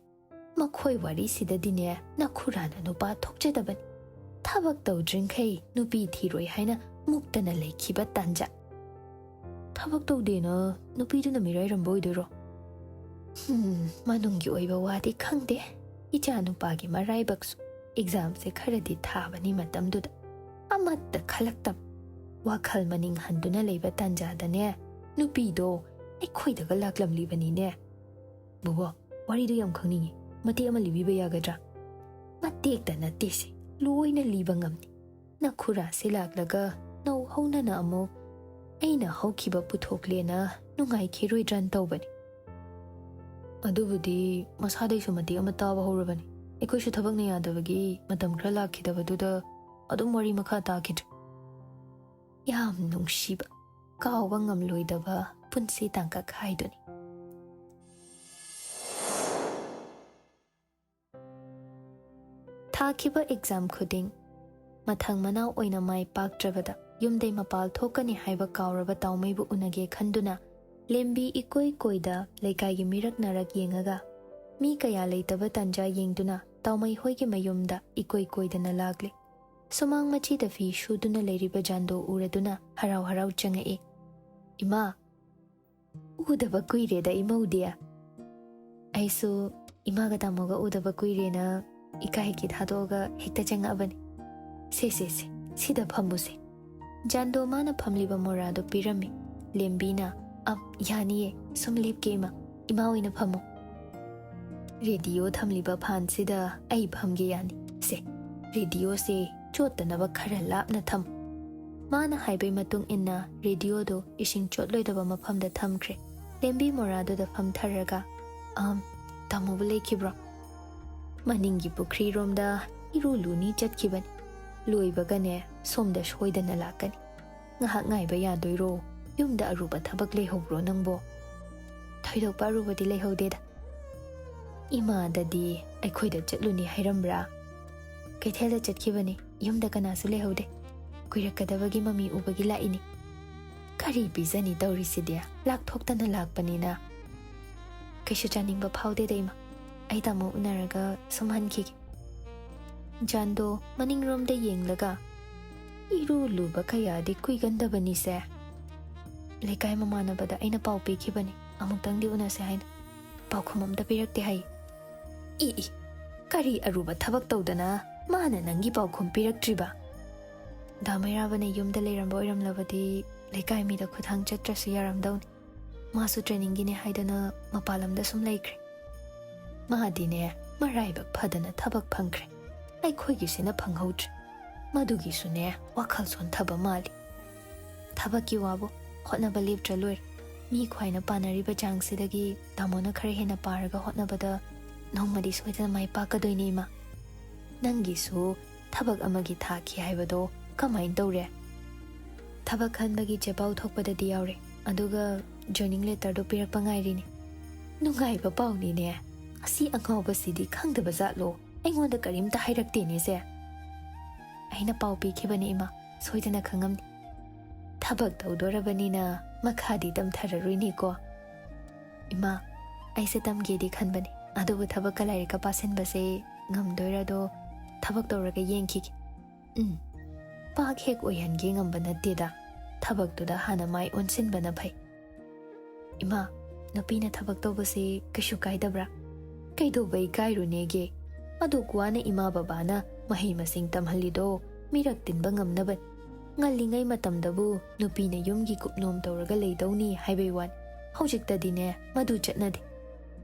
ꯃꯈꯣꯏ ꯋꯥꯔꯤꯁꯤꯗꯗꯤꯅꯦ, ꯅꯈꯨꯔꯥꯅ ꯅꯨꯄꯥ ꯊꯣꯛꯆꯗꯕꯅꯤ꯫ ꯊꯕꯛ ꯇꯧꯗ꯭ꯔꯤꯡꯈꯩ ꯅꯨꯄꯤ ꯊꯤꯔꯣꯏ ꯍꯥꯏꯅ ꯃꯨꯛꯇꯅ ꯂꯩꯈꯤꯕ ꯇꯥꯟꯖꯥ꯫" ꯊꯕꯛ ꯇꯧꯗꯦꯅ ꯅꯨꯄꯤꯗꯨꯅ ꯃꯤꯔꯥꯏꯔꯝꯕ ꯑꯣꯏꯗꯣꯏꯔꯣ? ꯍꯝ, ꯃꯅꯨꯡꯒꯤ ꯑꯣꯏꯕ ꯋꯥꯗꯤ ꯈꯪꯗꯦ꯫ ꯏꯆꯥ ꯅꯨꯄꯥꯒꯤ ꯃꯔꯥꯏꯕꯛꯁꯨ ꯑꯦꯛꯖꯥꯝꯁꯦ ꯈꯔꯗꯤ ꯊꯥꯕꯅꯤ ꯃꯇꯝꯗꯨꯗ꯫ ꯑꯃꯠꯇ ꯈꯜꯂꯛꯇꯕ꯫ ꯋꯥꯈꯜ ꯃꯅꯤꯡ ꯍꯟꯗꯨꯅ ꯂꯩꯕ ꯇꯥꯟꯖꯥꯗꯅꯦ, ꯅꯨꯄꯤꯗꯣ ꯑꯩꯈꯣꯏꯗꯒ ꯂꯥꯛꯂꯝꯂꯤꯕꯅꯤꯅꯦ꯫ ꯕꯣꯕꯣ, ꯋꯥꯔꯤꯗꯨ ꯌꯥꯝ ꯈꯪꯅꯤꯡꯉꯤ꯫ ꯃꯇꯦꯛ ꯑꯃ ꯂꯤꯕꯤꯕ ꯌꯥꯒꯗ꯭ꯔꯥ? ꯃꯇꯦꯛꯇ ꯅꯠꯇꯦꯁꯦ, ꯂꯣꯏꯅ ꯂꯤꯕ ꯉꯝꯅꯤ꯫ ꯅꯈꯨꯔꯥꯁꯦ ꯂꯥꯛꯂꯒ ꯅꯧꯍꯧꯅꯅ ꯑꯃꯨꯛ ꯑꯩꯅ ꯍꯧꯈꯤꯕ ꯄꯨꯊꯣꯛꯂꯦꯅ ꯅꯨꯡꯉꯥꯏꯈꯤꯔꯣꯏꯗ꯭ꯔꯅ ꯇꯧꯕꯅꯤ꯫ ꯑꯗꯨꯕꯨꯗꯤ ꯃꯁꯥꯗꯩꯁꯨ ꯃꯇꯦꯛ ꯑꯃ ꯇꯥꯕ ꯍꯧꯔꯕꯅꯤ꯫ ꯑꯩꯈꯣꯏꯁꯨ ꯊꯕꯛꯅ ꯌꯥꯗꯕꯒꯤ ꯃꯇꯝ ꯈꯔ ꯂꯥꯛꯈꯤꯗꯕꯗꯨꯗ ꯑꯗꯨꯝ ꯋꯥꯔꯤ ꯃꯈꯥ ꯇꯥꯈꯤꯗ꯭ꯔꯦ꯫ ꯌꯥꯝ ꯅꯨꯡꯁꯤꯕ, ꯀꯥꯎꯕ ꯉꯝꯂꯣꯏꯗꯕ ꯄꯨꯟꯁꯤ ꯇꯥꯡꯀꯛ ꯍꯥꯏꯗꯨꯅꯤ꯫ ꯊꯥꯈꯤꯕ ꯑꯦꯛꯖꯥꯝ ꯈꯨꯗꯤꯡ ꯃꯊꯪ ꯃꯅꯥꯎ ꯑꯣꯏꯅ ꯃꯥꯏ ꯄꯥꯛꯇ꯭ꯔꯕꯗ ꯌꯨꯝꯗꯩ ꯃꯄꯥꯜ ꯊꯣꯛꯀꯅꯤ ꯍꯥꯏꯕ ꯀꯥꯎꯔꯕ ꯇꯥꯎꯃꯩꯕꯨ ꯎꯅꯒꯦ ꯈꯟꯗꯨꯅ ꯂꯦꯝꯕꯤ ꯏꯀꯣꯏ ꯀꯣꯏꯗ ꯂꯩꯀꯥꯏꯒꯤ ꯃꯤꯔꯛ ꯅꯥꯔꯛ ꯌꯦꯡꯉꯒ ꯃꯤ ꯀꯌꯥ ꯂꯩꯇꯕ ꯇꯥꯟꯖꯥ ꯌꯦꯡꯗꯨꯅ ꯇꯥꯎꯃꯩ ꯍꯣꯏꯒꯤ ꯃꯌꯨꯝꯗ ꯏꯀꯣꯏ ꯀꯣꯏꯗꯅ ꯂꯥꯛꯂꯦ꯫ ꯁꯨꯃꯥꯡ ꯃꯆꯤꯗ ꯐꯤ ꯁꯨꯗꯨꯅ ꯂꯩꯔꯤꯕ ꯖꯥꯟꯗꯣ ꯎꯔꯗꯨꯅ ꯍꯔꯥꯎ ꯍꯔꯥꯎ ꯆꯪꯉꯛꯏ꯫ "ꯏꯃꯥ, ꯎꯗꯕ ꯀꯨꯏꯔꯦꯗ ꯏꯃꯧꯗꯤ꯫" ꯑꯩꯁꯨ ꯏꯃꯥꯒ ꯇꯥꯃꯣꯒ ꯎꯗꯕ ꯀꯨꯏꯔꯦꯅ ꯏꯀꯥꯏꯒꯤ ꯊꯥꯗꯣꯛꯑꯒ ꯍꯦꯛꯇ ꯆꯪꯉꯛꯑꯕꯅꯤ꯫ "ꯁꯦ, ꯁꯦ, ꯁꯦ, ꯁꯤꯗ ꯐꯝꯃꯨꯁꯦ꯫" ꯖꯥꯟꯗꯣ ꯃꯥꯅ ꯐꯝꯂꯤꯕ ꯃꯣꯔꯥꯗꯣ ꯄꯤꯔꯝꯃꯤ꯫ ꯂꯦꯝꯕꯤꯅ, "ꯑꯞ, ꯌꯥꯅꯤꯌꯦ, ꯁꯨꯝ ꯂꯦꯞꯀꯦ ꯏꯃꯥ, ꯏꯃꯥ ꯑꯣꯏꯅ ꯐꯝꯃꯣ꯫" "ꯔꯦꯗꯤꯑꯣ ꯊꯝꯂꯤꯕ ꯐꯥꯟꯁꯤꯗ ꯑꯩ ꯐꯝꯒꯦ ꯌꯥꯅꯤ꯫ ꯁꯦ, ꯔꯦꯗꯤꯑꯣꯁꯦ ꯆꯣꯠꯇꯅꯕ ꯈꯔ ꯂꯥꯞꯅ ꯊꯝ꯫" ꯃꯥꯅ ꯍꯥꯏꯕꯩ ꯃꯇꯨꯡ ꯏꯟꯅ ꯔꯦꯗꯤꯑꯣꯗꯨ ꯏꯁꯤꯡ ꯆꯣꯠꯂꯣꯏꯗꯕ ꯃꯐꯝꯗ ꯊꯝꯈ꯭ꯔꯦ꯫ ꯂꯦꯝꯕꯤ ꯃꯣꯔꯥꯗꯨꯗ ꯐꯝꯊꯔꯒ, "ꯑꯝ, ꯇꯥꯃꯣꯕꯨ ꯂꯩꯈꯤꯕ꯭ꯔꯣ?" "ꯃꯅꯤꯡꯒꯤ ꯄꯨꯈ꯭ꯔꯤꯔꯣꯝꯗ ꯏꯔꯨ ꯂꯨꯅꯤ ꯆꯠꯈꯤꯕꯅꯤ꯫ ꯂꯣꯏꯕꯒꯅꯦ ꯁꯣꯝꯗ ꯁꯣꯏꯗꯅ ꯂꯥꯛꯀꯅꯤ꯫ ꯉꯥꯏꯍꯥꯛ ꯉꯥꯏꯕ ꯌꯥꯗꯣꯏꯔꯣ? ꯌꯨꯝꯗ ꯑꯔꯨꯕ ꯊꯕꯛ ꯂꯩꯍꯧꯕ꯭ꯔꯣ ꯅꯪꯕꯣ?" "ꯊꯣꯏꯗꯣꯛꯄ ꯑꯔꯨꯕꯗꯤ ꯂꯩꯍꯧꯗꯦꯗ꯫" "ꯏꯃꯥꯗꯗꯤ ꯑꯩꯈꯣꯏꯗ ꯆꯠꯂꯨꯅꯤ ꯍꯥꯏꯔꯝꯕ꯭ꯔꯥ?" "ꯀꯩꯊꯦꯜꯗ ꯆꯠꯈꯤꯕꯅꯤ, ꯌꯨꯝꯗ ꯀꯅꯥꯁꯨ ꯂꯩꯍꯧꯗꯦ꯫ ꯀꯨꯏꯔꯛꯀꯗꯕꯒꯤ ꯃꯃꯤ ꯎꯕꯒꯤ ꯂꯥꯛꯏꯅꯤ꯫" "ꯀꯔꯤ ꯄꯤꯖꯅꯤ ꯇꯧꯔꯤꯁꯤꯗꯤ? ꯂꯥꯛꯊꯣꯛꯇꯅ ꯂꯥꯛꯄꯅꯤꯅ꯫" "ꯀꯩꯁꯨ ꯆꯥꯅꯤꯡꯕ ꯐꯥꯎꯗꯦꯗ ꯏꯃꯥ꯫ ꯑꯩ ꯇꯥꯃꯣ ꯎꯅꯔꯒ ꯁꯨꯝ ꯍꯟꯈꯤꯒꯦ꯫" ꯖꯥꯟꯗꯣ ꯃꯅꯤꯡꯔꯣꯝꯗ ꯌꯦꯡꯂꯒ, "ꯏꯔꯨ ꯂꯨꯕ ꯀꯌꯥꯗꯤ ꯀꯨꯏꯒꯟꯗꯕꯅꯤꯁꯦ꯫" ꯂꯩꯀꯥꯏ ꯃꯃꯥꯟꯅꯕꯗ ꯑꯩꯅ ꯄꯥꯎ ꯄꯤꯈꯤꯕꯅꯤ, ꯑꯃꯨꯛꯇꯪꯗꯤ ꯎꯅꯁꯦ ꯍꯥꯏꯅ꯫ ꯄꯥꯎꯈꯨꯝ ꯑꯝꯇ ꯄꯤꯔꯛꯇꯦ ꯍꯥꯏ꯫ ꯏ ꯏ, ꯀꯔꯤ ꯑꯔꯨꯕ ꯊꯕꯛ ꯇꯧꯗꯅ ꯃꯥꯅ ꯅꯪꯒꯤ ꯄꯥꯎꯈꯨꯝ ꯄꯤꯔꯛꯇ꯭ꯔꯤꯕ? ꯗꯥ ꯃꯩꯔꯥꯕꯅ ꯌꯨꯝꯗ ꯂꯩꯔꯝꯕ ꯑꯣꯏꯔꯝꯂꯕꯗꯤ ꯂꯩꯀꯥꯏ ꯃꯤꯗ ꯈꯨꯠꯊꯥꯡ ꯆꯠꯇ꯭ꯔꯁꯨ ꯌꯥꯔꯝꯗꯧꯅꯤ꯫ ꯃꯥꯁꯨ trainingꯒꯤꯅꯦ ꯍꯥꯏꯗꯅ ꯃꯄꯥꯟ ꯂꯝꯗ ꯁꯨꯝ ꯂꯩꯈ꯭ꯔꯦ꯫ ꯃꯥꯗꯤꯅꯦ, ꯃꯔꯥꯏꯕꯛ ꯐꯗꯅ ꯊꯕꯛ ꯐꯪꯈ꯭ꯔꯦ, ꯑꯩꯈꯣꯏꯒꯤꯁꯤꯅ ꯐꯪꯍꯧꯗ꯭ꯔꯦ꯫ ꯃꯗꯨꯒꯤꯁꯨꯅꯦ, ꯋꯥꯈꯜ ꯁꯣꯟꯊꯕ ꯃꯥꯜꯂꯤ꯫ ꯊꯕꯛꯀꯤ ꯋꯥꯕꯨ, ꯍꯣꯠꯅꯕ ꯂꯦꯞꯇ꯭ꯔ ꯂꯣꯏꯔꯦ꯫ ꯃꯤ ꯈ꯭ꯋꯥꯏꯅ ꯄꯥꯅꯔꯤꯕ ꯆꯥꯡꯁꯤꯗꯒꯤ ꯇꯥꯃꯣꯅ ꯈꯔ ꯍꯦꯟꯅ ꯄꯥꯔꯒ ꯍꯣꯠꯅꯕꯗ ꯅꯣꯡꯃꯗꯤ ꯁꯣꯏꯗꯅ ꯃꯥꯏ ꯄꯥꯛꯀꯗꯣꯏꯅꯦ, ꯏꯃꯥ꯫ ꯅꯪꯒꯤꯁꯨ ꯊꯕꯛ ꯑꯃꯒꯤ ꯊꯥꯈꯤ ꯍꯥꯏꯕꯗꯣ ꯀꯃꯥꯏꯅ ꯇꯧꯔꯦ? ꯊꯕꯛ ꯈꯟꯕꯒꯤ ꯆꯦꯄꯥꯎ ꯊꯣꯛꯄꯗꯗꯤ ꯌꯥꯎꯔꯦ, ꯑꯗꯨꯒ joining letterꯗꯣ ꯄꯤꯔꯛꯄ ꯉꯥꯏꯔꯤꯅꯦ꯫ ꯅꯨꯡꯉꯥꯏꯕ ꯄꯥꯎꯅꯤꯅꯦ꯫ ꯑꯁꯤ ꯑꯉꯥꯎꯕꯁꯤꯗꯤ ꯈꯪꯗꯕ ꯖꯥꯠꯂꯣ? ꯑꯩꯉꯣꯟꯗ ꯀꯔꯤꯝꯇ ꯍꯥꯏꯔꯛꯇꯦꯅꯦ ꯁꯦ꯫ ꯑꯩꯅ ꯄꯥꯎ ꯄꯤꯈꯤꯕꯅꯦ, ꯏꯃꯥ, ꯁꯣꯏꯗꯅ ꯈꯪꯉꯝꯅꯤ꯫ ꯊꯕꯛ ꯇꯧꯗꯣꯔꯕꯅꯤꯅ ꯃꯈꯥꯗꯤ ꯇꯝꯊꯔꯔꯣꯏꯅꯦꯀꯣ꯫ ꯏꯃꯥ, ꯑꯩꯁꯦ ꯇꯝꯒꯦꯗꯤ ꯈꯟꯕꯅꯦ, ꯑꯗꯨꯕꯨ ꯊꯕꯛꯀ ꯂꯥꯏꯔꯤꯛꯀ ꯄꯥꯁꯤꯟꯕꯁꯦ ꯉꯝꯗꯣꯏꯔꯗꯣ ꯊꯕꯛ ꯇꯧꯔꯒ ꯌꯦꯡꯈꯤꯒꯦ꯫ ꯎꯝ, ꯄꯥꯛ ꯍꯦꯛ ꯑꯣꯏꯍꯟꯒꯦ ꯉꯝꯕ ꯅꯠꯇꯦꯗ꯫ ꯊꯕꯛꯇꯨꯗ ꯍꯥꯟꯅ ꯃꯥꯏ ꯑꯣꯟꯁꯤꯟꯕꯅ ꯐꯩ꯫ ꯏꯃꯥ, ꯅꯨꯄꯤꯅ ꯊꯕꯛ ꯇꯧꯕꯁꯦ ꯀꯩꯁꯨ ꯀꯥꯏꯗꯕ꯭ꯔꯥ? ꯀꯩꯗꯧꯕꯩ ꯀꯥꯏꯔꯨꯅꯦꯒꯦ? ꯑꯗꯨꯛ ꯋꯥꯅ ꯏꯃꯥ ꯕꯕꯥꯅ ꯃꯍꯩ ꯃꯁꯤꯡ ꯇꯝꯍꯜꯂꯤꯗꯣ ꯃꯤꯔꯛ ꯇꯤꯟꯕ ꯉꯝꯅꯕꯅꯤ꯫ ꯉꯜꯂꯤꯉꯩ ꯃꯇꯝꯗꯕꯨ ꯅꯨꯄꯤꯅ ꯌꯨꯝꯒꯤ ꯀꯨꯞꯅꯣꯝ ꯇꯧꯔꯒ ꯂꯩꯗꯧꯅꯤ ꯍꯥꯏꯕꯩ ꯋꯥꯅꯤ꯫ ꯍꯧꯖꯤꯛꯇꯗꯤꯅꯦ, ꯃꯗꯨ ꯆꯠꯅꯗꯦ꯫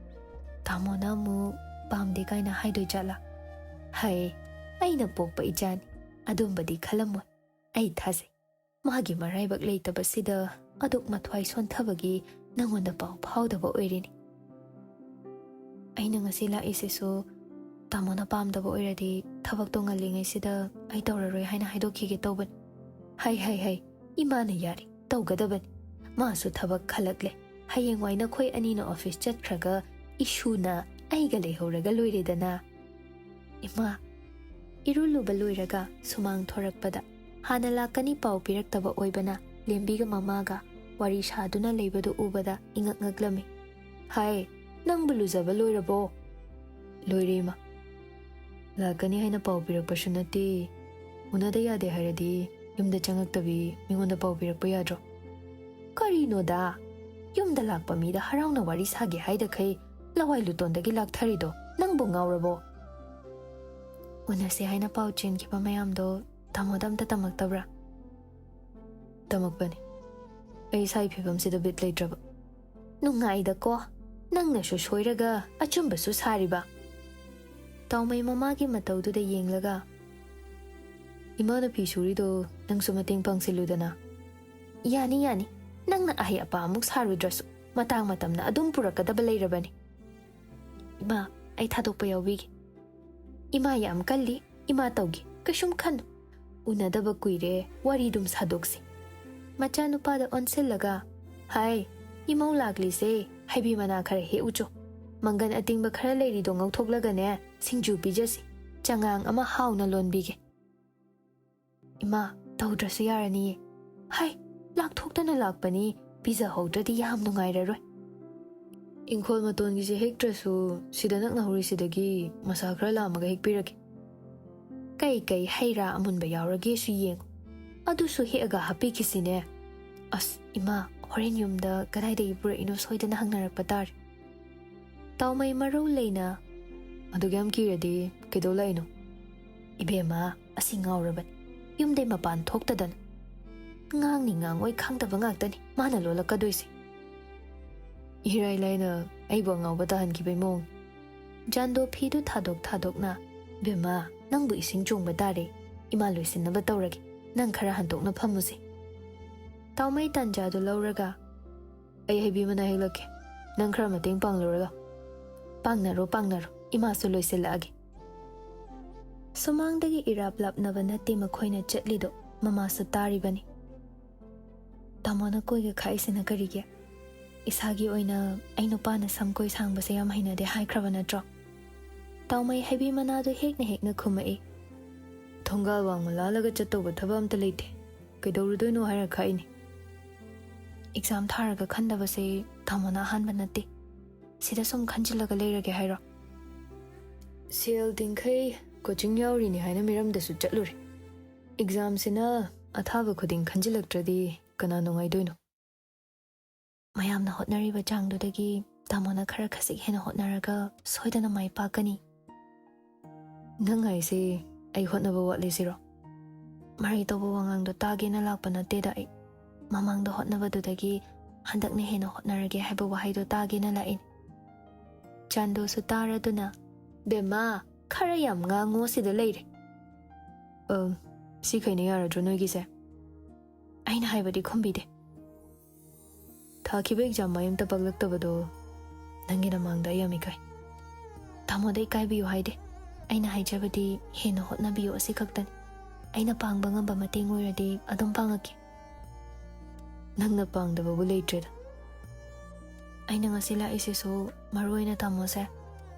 ꯇꯥꯃꯣꯅ ꯑꯃꯨꯛ ꯄꯥꯝꯗꯦ ꯀꯥꯏꯅ ꯍꯥꯏꯗꯣꯏ ꯖꯥꯠꯂꯥ? ꯍꯩ, ꯑꯩꯅ ꯄꯣꯛꯄ ꯏꯆꯥꯅꯤ, ꯑꯗꯨꯝꯕꯗꯤ ꯈꯜꯂꯝꯃꯣꯏ꯫ ꯑꯩ ꯊꯥꯖꯩ꯫ ꯃꯥꯒꯤ ꯃꯔꯥꯏꯕꯛ ꯂꯩꯇꯕꯁꯤꯗ ꯑꯗꯨꯛ ꯃꯊ꯭ꯋꯥꯏ ꯁꯣꯟꯊꯕꯒꯤ ꯅꯉꯣꯟꯗ ꯄꯥꯎ ꯐꯥꯎꯗꯕ ꯑꯣꯏꯔꯤꯅꯤ꯫ ꯑꯩꯅ ꯉꯁꯤ ꯂꯥꯛꯏꯁꯤꯁꯨ ꯇꯥꯃꯣꯅ ꯄꯥꯝꯗꯕ ꯑꯣꯏꯔꯗꯤ ꯊꯕꯛꯇꯣ ꯉꯜꯂꯤꯉꯩꯁꯤꯗ ꯑꯩ ꯇꯧꯔꯔꯣꯏ ꯍꯥꯏꯅ ꯍꯥꯏꯗꯣꯛꯈꯤꯒꯦ ꯇꯧꯕꯅꯤ꯫ ꯍꯩ, ꯍꯩ, ꯍꯩ, ꯏꯃꯥꯅ ꯌꯥꯔꯤ, ꯇꯧꯒꯗꯕꯅꯤ꯫ ꯃꯥꯁꯨ ꯊꯕꯛ ꯈꯜꯂꯛꯂꯦ꯫ ꯍꯌꯦꯡꯋꯥꯏ ꯅꯈꯣꯏ ꯑꯅꯤꯅ office ꯆꯠꯈ꯭ꯔꯒ ꯏꯁꯨꯅ ꯑꯩꯒ ꯂꯩꯍꯧꯔꯒ ꯂꯣꯏꯔꯦꯗꯅ꯫ ꯏꯃꯥ, ꯏꯔꯨ ꯂꯨꯕ ꯂꯣꯏꯔꯒ ꯁꯨꯃꯥꯡ ꯊꯣꯔꯛꯄꯗ ꯍꯥꯟꯅ ꯂꯥꯛꯀꯅꯤ ꯄꯥꯎ ꯄꯤꯔꯛꯇꯕ ꯑꯣꯏꯕꯅ ꯂꯦꯝꯕꯤꯒ ꯃꯃꯥꯒ ꯋꯥꯔꯤ ꯁꯥꯗꯨꯅ ꯂꯩꯕꯗꯨ ꯎꯕꯗ ꯏꯉꯛ ꯉꯛꯂꯝꯃꯤ꯫ ꯍꯥꯏ, ꯅꯪꯕꯨ ꯂꯨꯖꯕ ꯂꯣꯏꯔꯕꯣ? ꯂꯣꯏꯔꯦ, ꯏꯃꯥ꯫ ꯂꯥꯛꯀꯅꯤ ꯍꯥꯏꯅ ꯄꯥꯎ ꯄꯤꯔꯛꯄꯁꯨ ꯅꯠꯇꯦ꯫ ꯎꯅꯗ ꯌꯥꯗꯦ ꯍꯥꯏꯔꯗꯤ ꯌꯨꯝꯗ ꯆꯪꯉꯛꯇꯕꯤ ꯃꯤꯉꯣꯟꯗ ꯄꯥꯎ ꯄꯤꯔꯛꯄ ꯌꯥꯗ꯭ꯔꯣ? ꯀꯔꯤꯅꯣꯗ? ꯌꯨꯝꯗ ꯂꯥꯛꯄ ꯃꯤꯗ ꯍꯔꯥꯎꯅ ꯋꯥꯔꯤ ꯁꯥꯒꯦ ꯍꯥꯏꯗꯈꯩ ꯂꯋꯥꯏ ꯂꯨꯇꯣꯟꯗꯒꯤ ꯂꯥꯛꯊꯔꯤꯗꯣ ꯅꯪꯕꯨ ꯉꯥꯎꯔꯕꯣ? ꯎꯅꯁꯦ ꯍꯥꯏꯅ ꯄꯥꯎ ꯆꯦꯟꯈꯤꯕ ꯃꯌꯥꯝꯗꯣ ꯇꯥꯃꯣꯗ ꯑꯝꯇ ꯇꯝꯃꯛꯇꯕ꯭ꯔꯥ? ꯇꯝꯃꯛꯄꯅꯤ꯫ ꯑꯩ ꯏꯁꯥꯒꯤ ꯐꯤꯕꯝꯁꯤꯗ ꯕꯤꯠ ꯂꯩꯇ꯭ꯔꯕ꯫ ꯅꯨꯡꯉꯥꯏꯗꯀꯣ, ꯅꯪꯅꯁꯨ ꯁꯣꯏꯔꯒ ꯑꯆꯨꯝꯕꯁꯨ ꯁꯥꯔꯤꯕ꯫ ꯇꯥꯎꯃꯩ ꯃꯃꯥꯒꯤ ꯃꯇꯧꯗꯨꯗ ꯌꯦꯡꯂꯒ, "ꯏꯃꯥꯅ ꯐꯤ ꯁꯨꯔꯤꯗꯣ ꯅꯪꯁꯨ ꯃꯇꯦꯡ ꯄꯥꯡꯁꯤꯜꯂꯨꯗꯅ꯫" "ꯌꯥꯅꯤ, ꯌꯥꯅꯤ꯫ ꯅꯪꯅ ꯑꯍꯩ ꯑꯄꯥ ꯑꯃꯨꯛ ꯁꯥꯔꯨꯗ꯭ꯔꯁꯨ ꯃꯇꯥꯡ ꯃꯇꯝꯅ ꯑꯗꯨꯝ ꯄꯨꯔꯛꯀꯗꯕ ꯂꯩꯔꯕꯅꯤ꯫" "ꯏꯃꯥ, ꯑꯩ ꯊꯥꯗꯣꯛꯄ ꯌꯥꯎꯕꯤꯒꯦ꯫ ꯏꯃꯥ ꯌꯥꯝ ꯀꯜꯂꯤ, ꯏꯃꯥ ꯇꯧꯒꯦ, ꯀꯩꯁꯨꯝ ꯈꯟꯅꯨ꯫ ꯎꯅꯗꯕ ꯀꯨꯏꯔꯦ, ꯋꯥꯔꯤꯗꯨꯝ ꯁꯥꯗꯣꯛꯁꯤ꯫" ꯃꯆꯥꯅꯨꯄꯥꯗ ꯑꯣꯟꯁꯤꯜꯂꯒ, "ꯍꯥꯏ, ꯏꯃꯧ ꯂꯥꯛꯂꯤꯁꯦ, ꯍꯩꯕꯤ ꯃꯅꯥ ꯈꯔ ꯍꯦꯛꯎꯆꯣ꯫ ꯃꯪꯒꯟ ꯑꯇꯤꯡꯕ ꯈꯔ ꯂꯩꯔꯤꯗꯣ ꯉꯧꯊꯣꯛꯂꯒꯅꯦ, ꯁꯤꯡꯖꯨ ꯄꯤꯖꯁꯤ꯫ ꯆꯉꯥꯡ ꯑꯃ ꯍꯥꯎꯅ ꯂꯣꯟꯕꯤꯒꯦ꯫" "ꯏꯃꯥ, ꯇꯧꯗ꯭ꯔꯁꯨ ꯌꯥꯔꯅꯤꯌꯦ꯫" "ꯍꯥꯏ, ꯂꯥꯛꯊꯣꯛꯇꯅ ꯂꯥꯛꯄꯅꯤ, ꯄꯤꯖꯍꯧꯗ꯭ꯔꯗꯤ ꯌꯥꯝ ꯅꯨꯡꯉꯥꯏꯔꯔꯣꯏ꯫" "ꯏꯪꯈꯣꯜ ꯃꯇꯣꯟꯒꯤꯁꯦ ꯍꯦꯛꯇ꯭ꯔꯁꯨ, ꯁꯤꯗ ꯅꯛꯅ ꯍꯧꯔꯤꯁꯤꯗꯒꯤ ꯃꯁꯥ ꯈꯔ ꯂꯥꯝꯃꯒ ꯍꯦꯛꯄꯤꯔꯒꯦ꯫" "ꯀꯩ ꯀꯩ ꯍꯩ ꯔꯥ ꯑꯃꯨꯟꯕ ꯌꯥꯎꯔꯒꯦꯁꯨ ꯌꯦꯡꯉꯨ, ꯑꯗꯨꯁꯨ ꯍꯦꯛꯑꯒ ꯍꯥꯞꯄꯤꯈꯤꯁꯤꯅꯦ꯫" "ꯑꯁ, ꯏꯃꯥ, ꯍꯣꯔꯦꯟ ꯌꯨꯝꯗ ꯀꯗꯥꯏꯗꯒꯤ ꯄꯨꯔꯛꯏꯅꯣ ꯁꯣꯏꯗꯅ ꯍꯪꯅꯔꯛꯄ ꯇꯥꯔꯦ꯫" ꯇꯥꯎꯃꯩ ꯃꯔꯧ ꯂꯩꯅ, "ꯑꯗꯨꯛ ꯌꯥꯝ ꯀꯤꯔꯗꯤ ꯀꯩꯗꯧ ꯂꯥꯛꯏꯅꯣ?" "ꯏꯕꯦꯝꯃ, ꯑꯁꯤ ꯉꯥꯎꯔꯕꯅꯤ꯫ ꯌꯨꯝꯗꯩ ꯃꯄꯥꯟ ꯊꯣꯛꯇꯗꯅ꯫ ꯉꯥꯡꯅꯤ ꯉꯥꯡꯉꯣꯏ ꯈꯪꯗꯕ ꯉꯥꯛꯇꯅꯤ ꯃꯥꯅ ꯂꯣꯜꯂꯛꯀꯗꯣꯏꯁꯦ꯫" ꯏꯔꯥꯏ ꯂꯥꯏꯅ ꯑꯩꯕꯨ ꯑꯉꯥꯎꯕ ꯇꯥꯍꯟꯈꯤꯕꯩ ꯃꯑꯣꯡ꯫ ꯖꯥꯟꯗꯣ ꯐꯤꯗꯨ ꯊꯥꯗꯣꯛ ꯊꯥꯗꯣꯛꯅ, "ꯕꯦꯝꯃ, ꯅꯪꯕꯨ ꯏꯁꯤꯡ ꯆꯣꯡꯕ ꯇꯥꯔꯦ꯫ ꯏꯃꯥ ꯂꯣꯏꯁꯤꯟꯅꯕ ꯇꯧꯔꯒꯦ꯫ ꯅꯪ ꯈꯔ ꯍꯟꯗꯣꯛꯅ ꯐꯝꯃꯨꯁꯦ꯫" ꯇꯥꯎꯃꯩ ꯇꯥꯟꯖꯥꯗꯨ ꯂꯧꯔꯒ, "ꯑꯩ ꯍꯩꯕꯤ ꯃꯅꯥ ꯍꯦꯛꯂꯛꯀꯦ꯫ ꯅꯪ ꯈꯔ ꯃꯇꯦꯡ ꯄꯥꯡꯂꯨꯔꯒ꯫" "ꯄꯥꯡꯅꯔꯣ, ꯄꯥꯡꯅꯔꯣ꯫ ꯏꯃꯥꯁꯨ ꯂꯣꯏꯁꯤꯜꯂꯛꯑꯒꯦ꯫" ꯁꯨꯃꯥꯡꯗꯒꯤ ꯏꯔꯥꯞ ꯂꯥꯞꯅꯕ ꯅꯠꯇꯦ ꯃꯈꯣꯏꯅ ꯆꯠꯂꯤꯗꯣ, ꯃꯃꯥꯁꯨ ꯇꯥꯔꯤꯕꯅꯤ꯫ "ꯇꯥꯃꯣꯅ ꯀꯣꯏꯒ ꯈꯥꯛꯏꯁꯤꯅ ꯀꯔꯤꯒꯤ? ꯏꯁꯥꯒꯤ ꯑꯣꯏꯅ ꯑꯩ ꯅꯨꯄꯥꯅ ꯁꯝ ꯀꯣꯏ ꯁꯥꯡꯕꯁꯦ ꯌꯥꯝ ꯍꯩꯅꯗꯦ ꯍꯥꯏꯈ꯭ꯔꯕ ꯅꯠꯇ꯭ꯔꯣ?" ꯇꯥꯎꯃꯩ ꯍꯩꯕꯤ ꯃꯅꯥꯗꯨ ꯍꯦꯛꯅ ꯍꯦꯛꯅ ꯈꯨꯝꯃꯛꯏ꯫ "ꯊꯣꯡꯒꯥꯜ ꯋꯥꯡꯃ ꯂꯥꯜꯂꯒ ꯆꯠꯇꯧꯕ ꯊꯕꯛ ꯑꯝꯇ ꯂꯩꯇꯦ꯫ ꯀꯩꯗꯧꯔꯨꯗꯣꯏꯅꯣ ꯍꯥꯏꯔ ꯈꯥꯛꯏꯅꯤ꯫" "ꯑꯦꯛꯖꯥꯝ ꯊꯥꯔꯒ ꯈꯟꯗꯕꯁꯦ ꯇꯥꯃꯣꯅ ꯑꯍꯥꯟꯕ ꯅꯠꯇꯦ꯫ ꯁꯤꯗ ꯁꯨꯝ ꯈꯟꯖꯤꯜꯂꯒ ꯂꯩꯔꯒꯦ ꯍꯥꯏꯔꯣ?" "ꯁꯦꯜ ꯇꯤꯡꯈꯩ, ꯀꯣꯆꯤꯡ ꯌꯥꯎꯔꯤꯅꯤ ꯍꯥꯏꯅ ꯃꯤꯔꯝꯗꯁꯨ ꯆꯠꯂꯨꯔꯦ꯫ ꯑꯦꯛꯖꯥꯝꯁꯤꯅ ꯑꯊꯥꯕ ꯈꯨꯗꯤꯡ ꯈꯟꯖꯤꯜꯂꯛꯇ꯭ꯔꯗꯤ ꯀꯅꯥ ꯅꯨꯡꯉꯥꯏꯗꯣꯏꯅꯣ?" ꯃꯌꯥꯝꯅ ꯍꯣꯠꯅꯔꯤꯕ ꯆꯥꯡꯗꯨꯗꯒꯤ ꯇꯥꯃꯣꯅ ꯈꯔ ꯈꯖꯤꯛ ꯍꯦꯟꯅ ꯍꯣꯠꯅꯔꯒ ꯁꯣꯏꯗꯅ ꯃꯥꯏ ꯄꯥꯛꯀꯅꯤ꯫ ꯅꯪ ꯍꯥꯏꯁꯤ ꯑꯩ ꯍꯣꯠꯅꯕ ꯋꯥꯠꯂꯤꯁꯤꯔꯣ? ꯃꯔꯩ ꯇꯧꯕ ꯋꯥꯉꯥꯡꯗꯣ ꯇꯥꯒꯦꯅ ꯂꯥꯛꯄ ꯅꯠꯇꯦꯗ ꯑꯩ꯫ ꯃꯃꯥꯡꯗ ꯍꯣꯠꯅꯕꯗꯨꯗꯒꯤ ꯍꯟꯗꯛꯅ ꯍꯦꯟꯅ ꯍꯣꯠꯅꯔꯒꯦ ꯍꯥꯏꯕ ꯋꯥꯍꯩꯗꯣ ꯇꯥꯒꯦꯅ ꯂꯥꯛꯏꯅꯤ꯫ ꯆꯥꯟꯗꯣꯁꯨ ꯇꯥꯔꯗꯨꯅ, "ꯕꯦꯝꯃ, ꯈꯔ ꯌꯥꯝ ꯉꯥꯡꯉꯣ, ꯁꯤꯗ ꯂꯩꯔꯦ꯫" "ꯑ, ꯁꯤꯈꯩꯅ ꯌꯥꯔꯗ꯭ꯔꯣ ꯅꯣꯏꯒꯤꯁꯦ?" ꯑꯩꯅ ꯍꯥꯏꯕꯗꯤ ꯈꯨꯝꯕꯤꯗꯦ꯫ ꯊꯥꯈꯤꯕ ꯑꯦꯛꯖꯥꯝ ꯃꯥꯏ ꯑꯝꯇ ꯄꯥꯛꯂꯛꯇꯕꯗꯣ ꯅꯪꯒꯤ ꯅꯃꯥꯡꯗ ꯑꯩ ꯌꯥꯝ ꯏꯀꯥꯏ꯫ ꯇꯥꯃꯣꯗ ꯏꯀꯥꯏꯕꯤꯌꯨ ꯍꯥꯏꯗꯦ꯫ ꯑꯩꯅ ꯍꯥꯏꯖꯕꯗꯤ ꯍꯦꯟꯅ ꯍꯣꯠꯅꯕꯤꯌꯨ, ꯑꯁꯤ ꯈꯛꯇꯅꯤ꯫ ꯑꯩꯅ ꯄꯥꯡꯕ ꯉꯝꯕ ꯃꯇꯦꯡ ꯑꯣꯏꯔꯗꯤ ꯑꯗꯨꯝ ꯄꯥꯡꯉꯛꯀꯦ꯫ ꯅꯪꯅ ꯄꯥꯡꯗꯕꯕꯨ ꯂꯩꯇ꯭ꯔꯦꯗ꯫ ꯑꯩꯅ ꯉꯁꯤ ꯂꯥꯛꯏꯁꯤꯁꯨ ꯃꯔꯨ ꯑꯣꯏꯅ ꯇꯥꯃꯣꯁꯦ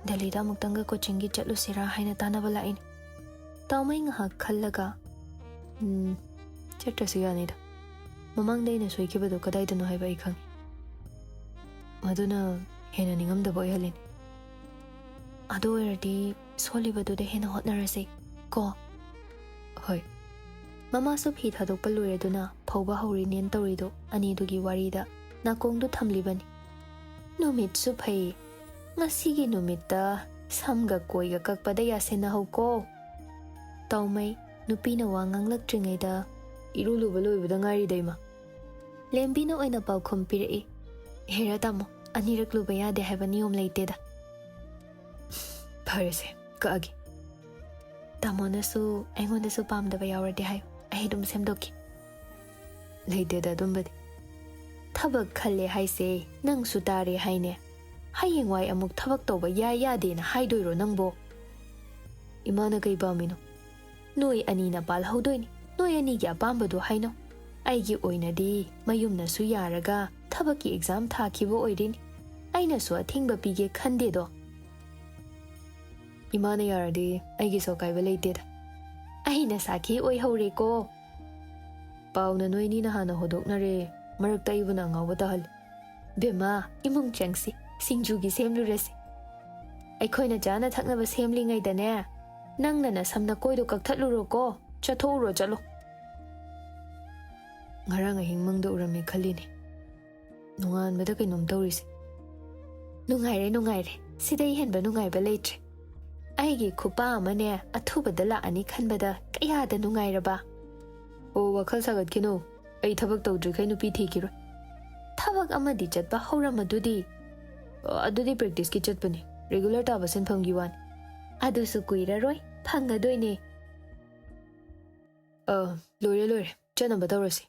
ꯗꯦꯜꯂꯤꯗ ꯑꯃꯨꯛꯇꯪꯒ ꯀꯣꯆꯤꯡꯒꯤ ꯆꯠꯂꯨꯁꯤꯔꯥ ꯍꯥꯏꯅ ꯇꯥꯟꯅꯕ ꯂꯥꯛꯏꯅꯤ꯫ ꯇꯥꯎꯃꯩ ꯉꯥꯏꯍꯥꯛ ꯈꯜꯂꯒ, "ꯎꯝ, ꯆꯠꯇ꯭ꯔꯁꯨ ꯌꯥꯅꯤꯗ꯫ ꯃꯃꯥꯡꯗ ꯑꯩꯅ ꯁꯣꯏꯈꯤꯕꯗꯣ ꯀꯗꯥꯏꯗꯅꯣ ꯍꯥꯏꯕ ꯑꯩ ꯈꯪꯉꯤ꯫ ꯃꯗꯨꯅ ꯍꯦꯟꯅ ꯅꯤꯡꯉꯝꯗꯕ ꯑꯣꯏꯍꯜꯂꯤꯅꯤ꯫ ꯑꯗꯨ ꯑꯣꯏꯔꯗꯤ ꯁꯣꯜꯂꯤꯕꯗꯨꯗ ꯍꯦꯟꯅ ꯍꯣꯠꯅꯔꯁꯤ ꯀꯣ?" "ꯍꯣꯏ꯫" ꯃꯃꯥꯁꯨ ꯐꯤ ꯊꯥꯗꯣꯛꯄ ꯂꯣꯏꯔꯗꯨꯅ ꯐꯧꯕ ꯍꯧꯔꯤꯅꯦꯅ ꯇꯧꯔꯤꯗꯣ ꯑꯅꯤꯗꯨꯒꯤ ꯋꯥꯔꯤꯗ ꯅꯥꯀꯣꯡꯗꯨ ꯊꯝꯂꯤꯕꯅꯤ꯫ ꯅꯨꯃꯤꯠꯁꯨ ꯐꯩ꯫ ꯉꯁꯤꯒꯤ ꯅꯨꯃꯤꯠꯇ ꯁꯝꯒ ꯀꯣꯏꯒ ꯀꯛꯄꯗ ꯌꯥꯁꯤꯟꯅꯍꯧꯀꯣ꯫ ꯇꯥꯎꯃꯩ, ꯅꯨꯄꯤꯅ ꯋꯥ ꯉꯥꯡꯂꯛꯇ꯭ꯔꯤꯉꯩꯗ, "ꯏꯔꯨ ꯂꯨꯕ ꯂꯣꯏꯕꯗ ꯉꯥꯏꯔꯤꯗ, ꯏꯃꯥ꯫" ꯂꯦꯝꯕꯤꯅ ꯑꯣꯏꯅ ꯄꯥꯎꯈꯨꯝ ꯄꯤꯔꯛꯏ꯫ "ꯍꯦꯔꯥ ꯇꯥꯃꯣ, ꯑꯅꯤꯔꯛ ꯂꯨꯕ ꯌꯥꯗꯦ ꯍꯥꯏꯕ ꯅꯤꯌꯣꯝ ꯂꯩꯇꯦꯗ꯫" "ꯐꯔꯦꯁꯦ, ꯀꯛꯑꯒꯦ꯫ ꯇꯥꯃꯣꯅꯁꯨ ꯑꯩꯉꯣꯟꯗꯁꯨ ꯄꯥꯝꯗꯕ ꯌꯥꯎꯔꯗꯤ ꯍꯥꯏꯌꯨ, ꯑꯩ ꯑꯗꯨꯝ ꯁꯦꯝꯗꯣꯛꯀꯦ꯫" "ꯂꯩꯇꯦꯗ ꯑꯗꯨꯝꯕꯗꯤ꯫ ꯊꯕꯛ ꯈꯜꯂꯦ ꯍꯥꯏꯁꯦ ꯅꯪꯁꯨ ꯇꯥꯔꯦ ꯍꯥꯏꯅꯦ꯫ ꯍꯌꯦꯡꯋꯥꯏ ꯑꯃꯨꯛ ꯊꯕꯛ ꯇꯧꯕ ꯌꯥꯏ ꯌꯥꯗꯦꯅ ꯍꯥꯏꯗꯣꯏꯔꯣ ꯅꯪꯕꯣ?" "ꯏꯃꯥꯅ ꯀꯩ ꯄꯥꯝꯃꯤꯅꯣ?" "ꯅꯣꯏ ꯑꯅꯤꯅ ꯄꯥꯜꯍꯧꯗꯣꯏꯅꯤ, ꯅꯣꯏ ꯑꯅꯤꯒꯤ ꯑꯄꯥꯝꯕꯗꯣ ꯍꯥꯏꯅꯧ꯫ ꯑꯩꯒꯤ ꯑꯣꯏꯅꯗꯤ ꯃꯌꯨꯝꯅꯁꯨ ꯌꯥꯔꯒ ꯊꯕꯛꯀꯤ ꯑꯦꯛꯖꯥꯝ ꯊꯥꯈꯤꯕ ꯑꯣꯏꯔꯤꯅꯤ꯫ ꯑꯩꯅꯁꯨ ꯑꯊꯤꯡꯕ ꯄꯤꯒꯦ ꯈꯟꯗꯦꯗꯣ꯫" "ꯏꯃꯥꯅ ꯌꯥꯔꯗꯤ ꯑꯩꯒꯤꯁꯨ ꯑꯀꯥꯏꯕ ꯂꯩꯇꯦꯗ꯫" "ꯑꯩꯅ ꯁꯥꯈꯤ ꯑꯣꯏꯍꯧꯔꯦꯀꯣ꯫" "ꯄꯥꯎꯅ ꯅꯣꯏꯅꯤꯅ ꯍꯥꯟꯅ ꯍꯧꯗꯣꯛꯅꯔꯦ, ꯃꯔꯛꯇ ꯑꯩꯕꯨꯅ ꯑꯉꯥꯎꯕ ꯇꯥꯍꯜꯂꯤ꯫" "ꯕꯦꯝꯃ, ꯏꯃꯨꯡ ꯆꯪꯁꯤ, ꯁꯤꯡꯖꯨꯒꯤ ꯁꯦꯝꯂꯨꯔꯁꯤ꯫ ꯑꯩꯈꯣꯏꯅ ꯆꯥꯅ ꯊꯛꯅꯕ ꯁꯦꯝꯂꯤꯉꯩꯗꯅꯦ, ꯅꯪꯅ ꯅꯁꯝ ꯅꯀꯣꯏꯗꯣ ꯀꯛꯊꯠꯂꯨꯔꯣꯀꯣ, ꯆꯠꯊꯣꯛꯎꯔꯣ, ꯆꯠꯂꯣ꯫" "ꯉꯔꯥꯡ ꯑꯍꯤꯡ ꯃꯪꯗ ꯎꯔꯝꯃꯦ ꯈꯜꯂꯤꯅꯦ꯫ ꯅꯣꯡꯉꯥꯟꯕꯗ ꯀꯩꯅꯣꯝ ꯇꯧꯔꯤꯁꯦ꯫ "ꯅꯨꯡꯉꯥꯏꯔꯦ, ꯅꯨꯡꯉꯥꯏꯔꯦ꯫ ꯁꯤꯗꯩ ꯍꯦꯟꯕ ꯅꯨꯡꯉꯥꯏꯕ ꯂꯩꯇ꯭ꯔꯦ꯫ ꯑꯩꯒꯤ ꯈꯨꯄꯥ ꯑꯃꯅꯦ ꯑꯊꯨꯕꯗ ꯂꯥꯛꯑꯅꯤ ꯈꯟꯕꯗ ꯀꯌꯥꯗ ꯅꯨꯡꯉꯥꯏꯔꯕ!" "ꯑꯣ, ꯋꯥꯈꯜ ꯁꯥꯒꯠꯈꯤꯅꯨ꯫ ꯑꯩ ꯊꯕꯛ ꯇꯧꯗ꯭ꯔꯤꯈꯩ ꯅꯨꯄꯤ ꯊꯤꯈꯤꯔꯣꯏ꯫ ꯊꯕꯛ ꯑꯃꯗꯤ ꯆꯠꯄ ꯍꯧꯔꯝꯃꯗꯨꯗꯤ?" "ꯑ, ꯑꯗꯨꯗꯤ practiceꯀꯤ ꯆꯠꯄꯅꯤ꯫ Regular ꯇꯥꯕ ꯁꯤꯟꯐꯝꯒꯤ ꯋꯥꯅꯤ꯫ ꯑꯗꯨꯁꯨ ꯀꯨꯏꯔꯔꯣꯏ, ꯐꯪꯒꯗꯣꯏꯅꯦ꯫ ꯑ, ꯂꯣꯏꯔꯦ, ꯂꯣꯏꯔꯦ꯫ ꯆꯠꯅꯕ ꯇꯧꯔꯁꯤ꯫"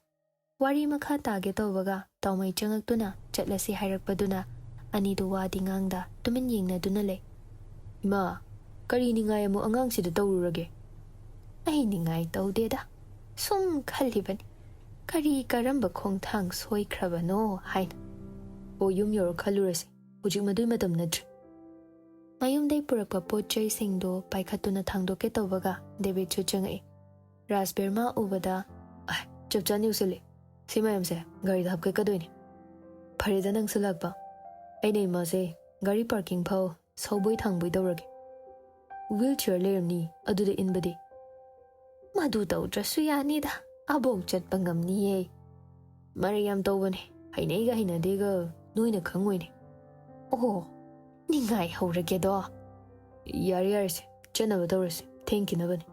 ꯋꯥꯔꯤ ꯃꯈꯥ ꯇꯥꯒꯦ ꯇꯧꯕꯒ ꯇꯥꯎꯃꯩ ꯆꯪꯉꯛꯇꯨꯅ ꯆꯠꯂꯁꯤ ꯍꯥꯏꯔꯛꯄꯗꯨꯅ ꯑꯅꯤꯗꯨ ꯋꯥꯗꯤ ꯉꯥꯡꯗ ꯇꯨꯃꯤꯟ ꯌꯦꯡꯅꯗꯨꯅ ꯂꯩ꯫ "ꯏꯃꯥ, ꯀꯔꯤ ꯅꯤꯡꯉꯥꯏ ꯑꯃꯨꯛ ꯑꯉꯥꯡꯁꯤꯗ ꯇꯧꯔꯨꯔꯒꯦ?" "ꯑꯩ ꯅꯤꯡꯉꯥꯏ ꯇꯧꯗꯦꯗ꯫ ꯁꯨꯝ ꯈꯜꯂꯤꯕꯅꯤ, ꯀꯔꯤ ꯀꯔꯝꯕ ꯈꯣꯡꯊꯥꯡ ꯁꯣꯏꯈ꯭ꯔꯕꯅꯣ ꯍꯥꯏꯅ꯫ ꯑꯣ, ꯌꯨꯝ ꯌꯧꯔ ꯈꯜꯂꯨꯔꯁꯤ꯫ ꯍꯧꯖꯤꯛ ꯃꯗꯨꯏ ꯃꯇꯝ ꯅꯠꯇ꯭ꯔꯤ꯫" ꯃꯌꯨꯝꯗꯩ ꯄꯨꯔꯛꯄ ꯄꯣꯠ ꯆꯩꯁꯤꯡꯗꯣ ꯄꯥꯏꯈꯠꯇꯨꯅ ꯊꯥꯡꯗꯣꯛꯀꯦ ꯇꯧꯕꯒ ꯗꯦꯕꯤꯠꯁꯨ ꯆꯪꯉꯛꯏ꯫ ꯔꯥꯖꯕꯤꯔꯃꯥ ꯎꯕꯗ, "ꯑꯥꯏ, ꯆꯞ ꯆꯥꯅ ꯌꯧꯁꯤꯜꯂꯦ꯫ ꯁꯤ ꯃꯌꯥꯝꯁꯦ ꯒꯥꯔꯤꯗ ꯍꯥꯞꯀꯠꯀꯗꯣꯏꯅꯤ꯫ ꯐꯔꯦꯗ ꯅꯪꯁꯨ ꯂꯥꯛꯄ꯫ ꯑꯩꯅ ꯏꯃꯥꯁꯦ ꯒꯥꯔꯤ parking ꯐꯥꯎ ꯁꯧꯕꯣꯏ ꯊꯥꯡꯕꯣꯏ ꯇꯧꯔꯒꯦ꯫ Wheelchair ꯂꯩꯔꯝꯅꯤ, ꯑꯗꯨꯗ ꯏꯟꯕꯗꯤ꯫" "ꯃꯗꯨ ꯇꯧꯗ꯭ꯔꯁꯨ ꯌꯥꯅꯤꯗ, ꯑꯕꯣꯛ ꯆꯠꯄ ꯉꯝꯅꯤꯌꯦ꯫ ꯃꯔꯩ ꯌꯥꯝ ꯇꯧꯕꯅꯦ, ꯍꯩꯅꯩꯒ ꯍꯩꯅꯗꯦꯒ ꯅꯣꯏꯅ ꯈꯪꯉꯣꯏꯅꯦ꯫ ꯑꯣ, ꯅꯤꯡꯉꯥꯏ ꯍꯧꯔꯒꯦꯗꯣ꯫ ꯌꯥꯔꯦ, ꯌꯥꯔꯦꯁꯦ, ꯆꯠꯅꯕ ꯇꯧꯔꯁꯦ, ꯊꯦꯡꯈꯤꯅꯕꯅꯦ꯫"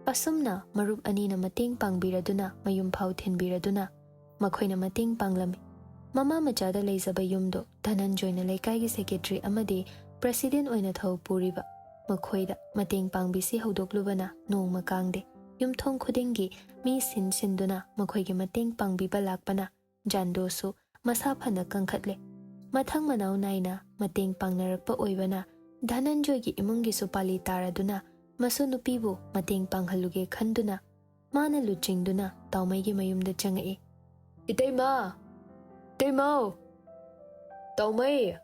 ꯑꯁꯨꯝꯅ ꯃꯔꯨꯞ ꯑꯅꯤꯅ ꯃꯇꯦꯡ ꯄꯥꯡꯕꯤꯔꯗꯨꯅ ꯃꯌꯨꯝ ꯐꯥꯎ ꯊꯤꯟꯕꯤꯔꯗꯨꯅ ꯃꯈꯣꯏꯅ ꯃꯇꯦꯡ ꯄꯥꯡꯂꯝꯃꯤ꯫ ꯃꯃꯥ ꯃꯆꯥꯗ ꯂꯩꯖꯕ ꯌꯨꯝꯗꯣ ꯙꯅꯟꯖꯣꯏꯅ ꯂꯩꯀꯥꯏꯒꯤ secretary ꯑꯃꯗꯤ president ꯑꯣꯏꯅ ꯊꯧ ꯄꯨꯔꯤꯕ ꯃꯈꯣꯏꯗ ꯃꯇꯦꯡ ꯄꯥꯡꯕꯤꯁꯤ ꯍꯧꯗꯣꯛꯂꯨꯕꯅ ꯅꯣꯡꯃ ꯀꯥꯡꯗꯦ꯫ ꯌꯨꯝꯊꯣꯡ ꯈꯨꯗꯤꯡꯒꯤ ꯃꯤ ꯁꯤꯟ ꯁꯤꯟꯗꯨꯅ ꯃꯈꯣꯏꯒꯤ ꯃꯇꯦꯡ ꯄꯥꯡꯕꯤꯕ ꯂꯥꯛꯄꯅ ꯖꯥꯟꯗꯣꯁꯨ ꯃꯁꯥ ꯐꯅ ꯀꯟꯈꯠꯂꯦ꯫ ꯃꯊꯪ ꯃꯅꯥꯎ ꯅꯥꯏꯅ ꯃꯇꯦꯡ ꯄꯥꯡꯅꯔꯛꯄ ꯑꯣꯏꯕꯅ ꯙꯅꯟꯖꯣꯏꯒꯤ ꯏꯃꯨꯡꯒꯤꯁꯨ ꯄꯥꯂꯤ ꯇꯥꯔꯗꯨꯅ ꯃꯁꯨ ꯅꯨꯄꯤꯕꯨ ꯃꯇꯦꯡ ꯄꯥꯡꯍꯜꯂꯨꯒꯦ ꯈꯟꯗꯨꯅ ꯃꯥꯅ ꯂꯨꯆꯤꯡꯗꯨꯅ ꯇꯥꯎꯃꯩꯒꯤ ꯃꯌꯨꯝꯗ ꯆꯪꯉꯛꯏ꯫ "ꯏꯇꯩꯃ! ꯏꯇꯩꯃꯧ! ꯇꯥꯎꯃꯩ!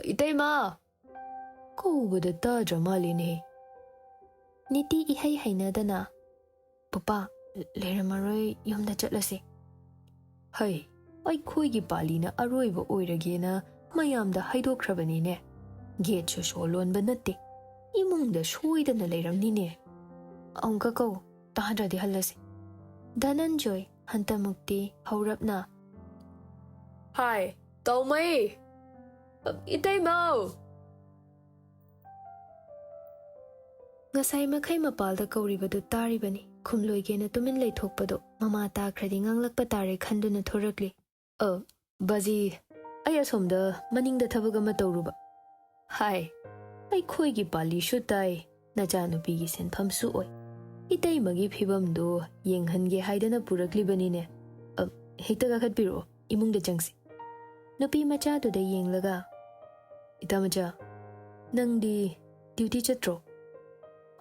ꯏꯇꯩꯃ!" ꯀꯧꯕꯗ ꯇꯥꯗ꯭ꯔ ꯃꯥꯜꯂꯤꯅꯦ꯫ ꯅꯤꯇꯤ ꯏꯍꯩ ꯍꯩꯅꯗꯅ, "ꯄꯄꯥ, ꯂꯩꯔꯝꯃꯔꯣꯏ, ꯌꯨꯝꯗ ꯆꯠꯂꯁꯦ꯫" "ꯍꯩ, ꯑꯩꯈꯣꯏꯒꯤ ꯄꯥꯂꯤꯅ ꯑꯔꯣꯏꯕ ꯑꯣꯏꯔꯒꯦꯅ ꯃꯌꯥꯝꯗ ꯍꯥꯏꯗꯣꯛꯈ꯭ꯔꯕꯅꯤꯅꯦ꯫ Gateꯁꯨ ꯁꯣ ꯂꯣꯟꯕ ꯅꯠꯇꯦ꯫ ꯏꯃꯨꯡꯗ ꯁꯣꯏꯗꯅ ꯂꯩꯔꯝꯅꯤꯅꯦ꯫" "ꯑꯃꯨꯛꯀ ꯀꯧ, ꯇꯥꯗ꯭ꯔꯗꯤ ꯍꯜꯂꯁꯤ꯫" ꯙꯅꯟꯖꯣꯏ ꯍꯟꯇꯃꯨꯛꯇꯤ ꯍꯧꯔꯞꯅ, ꯍꯥꯏ, ꯇꯧꯃꯩ! ꯏꯇꯩꯃꯧ! ꯉꯁꯥꯏ ꯃꯈꯩ ꯃꯄꯥꯜꯗ ꯀꯧꯔꯤꯕꯗꯨ ꯇꯥꯔꯤꯕꯅꯤ꯫ ꯈꯨꯝꯂꯣꯏꯒꯦꯅ ꯇꯨꯃꯤꯟ ꯂꯩꯊꯣꯛꯄꯗꯨ ꯃꯃꯥ ꯇꯥꯈ꯭ꯔꯗꯤ ꯉꯥꯡꯂꯛꯄ ꯇꯥꯔꯦ ꯈꯟꯗꯨꯅ ꯊꯣꯔꯛꯂꯤ꯫ "ꯑ, ꯕꯥꯖꯤ, ꯑꯩ ꯑꯁꯣꯝꯗ ꯃꯅꯤꯡꯗ ꯊꯕꯛ ꯑꯃ ꯇꯧꯔꯨꯕ꯫" "ꯍꯥꯏ, ꯑꯩꯈꯣꯏꯒꯤ ꯄꯥꯜꯂꯤꯁꯨ ꯇꯥꯏ, ꯅꯆꯥꯅꯨꯄꯤꯒꯤ ꯁꯤꯟꯐꯝꯁꯨ ꯑꯣꯏ꯫ ꯏꯇꯩꯃꯒꯤ ꯐꯤꯕꯝꯗꯨ ꯌꯦꯡꯍꯟꯒꯦ ꯍꯥꯏꯗꯅ ꯄꯨꯔꯛꯂꯤꯕꯅꯤꯅꯦ꯫ ꯑ, ꯍꯦꯛꯇ ꯀꯥꯈꯠꯄꯤꯔꯛꯑꯣ, ꯏꯃꯨꯡꯗ ꯆꯪꯁꯤ꯫" ꯅꯨꯄꯤ ꯃꯆꯥꯗꯨꯗ ꯌꯦꯡꯂꯒ, "ꯏꯇꯥ ꯃꯆꯥ, ꯅꯪꯗꯤ ꯗ꯭ꯌꯨꯇꯤ ꯆꯠꯇ꯭ꯔꯣ?"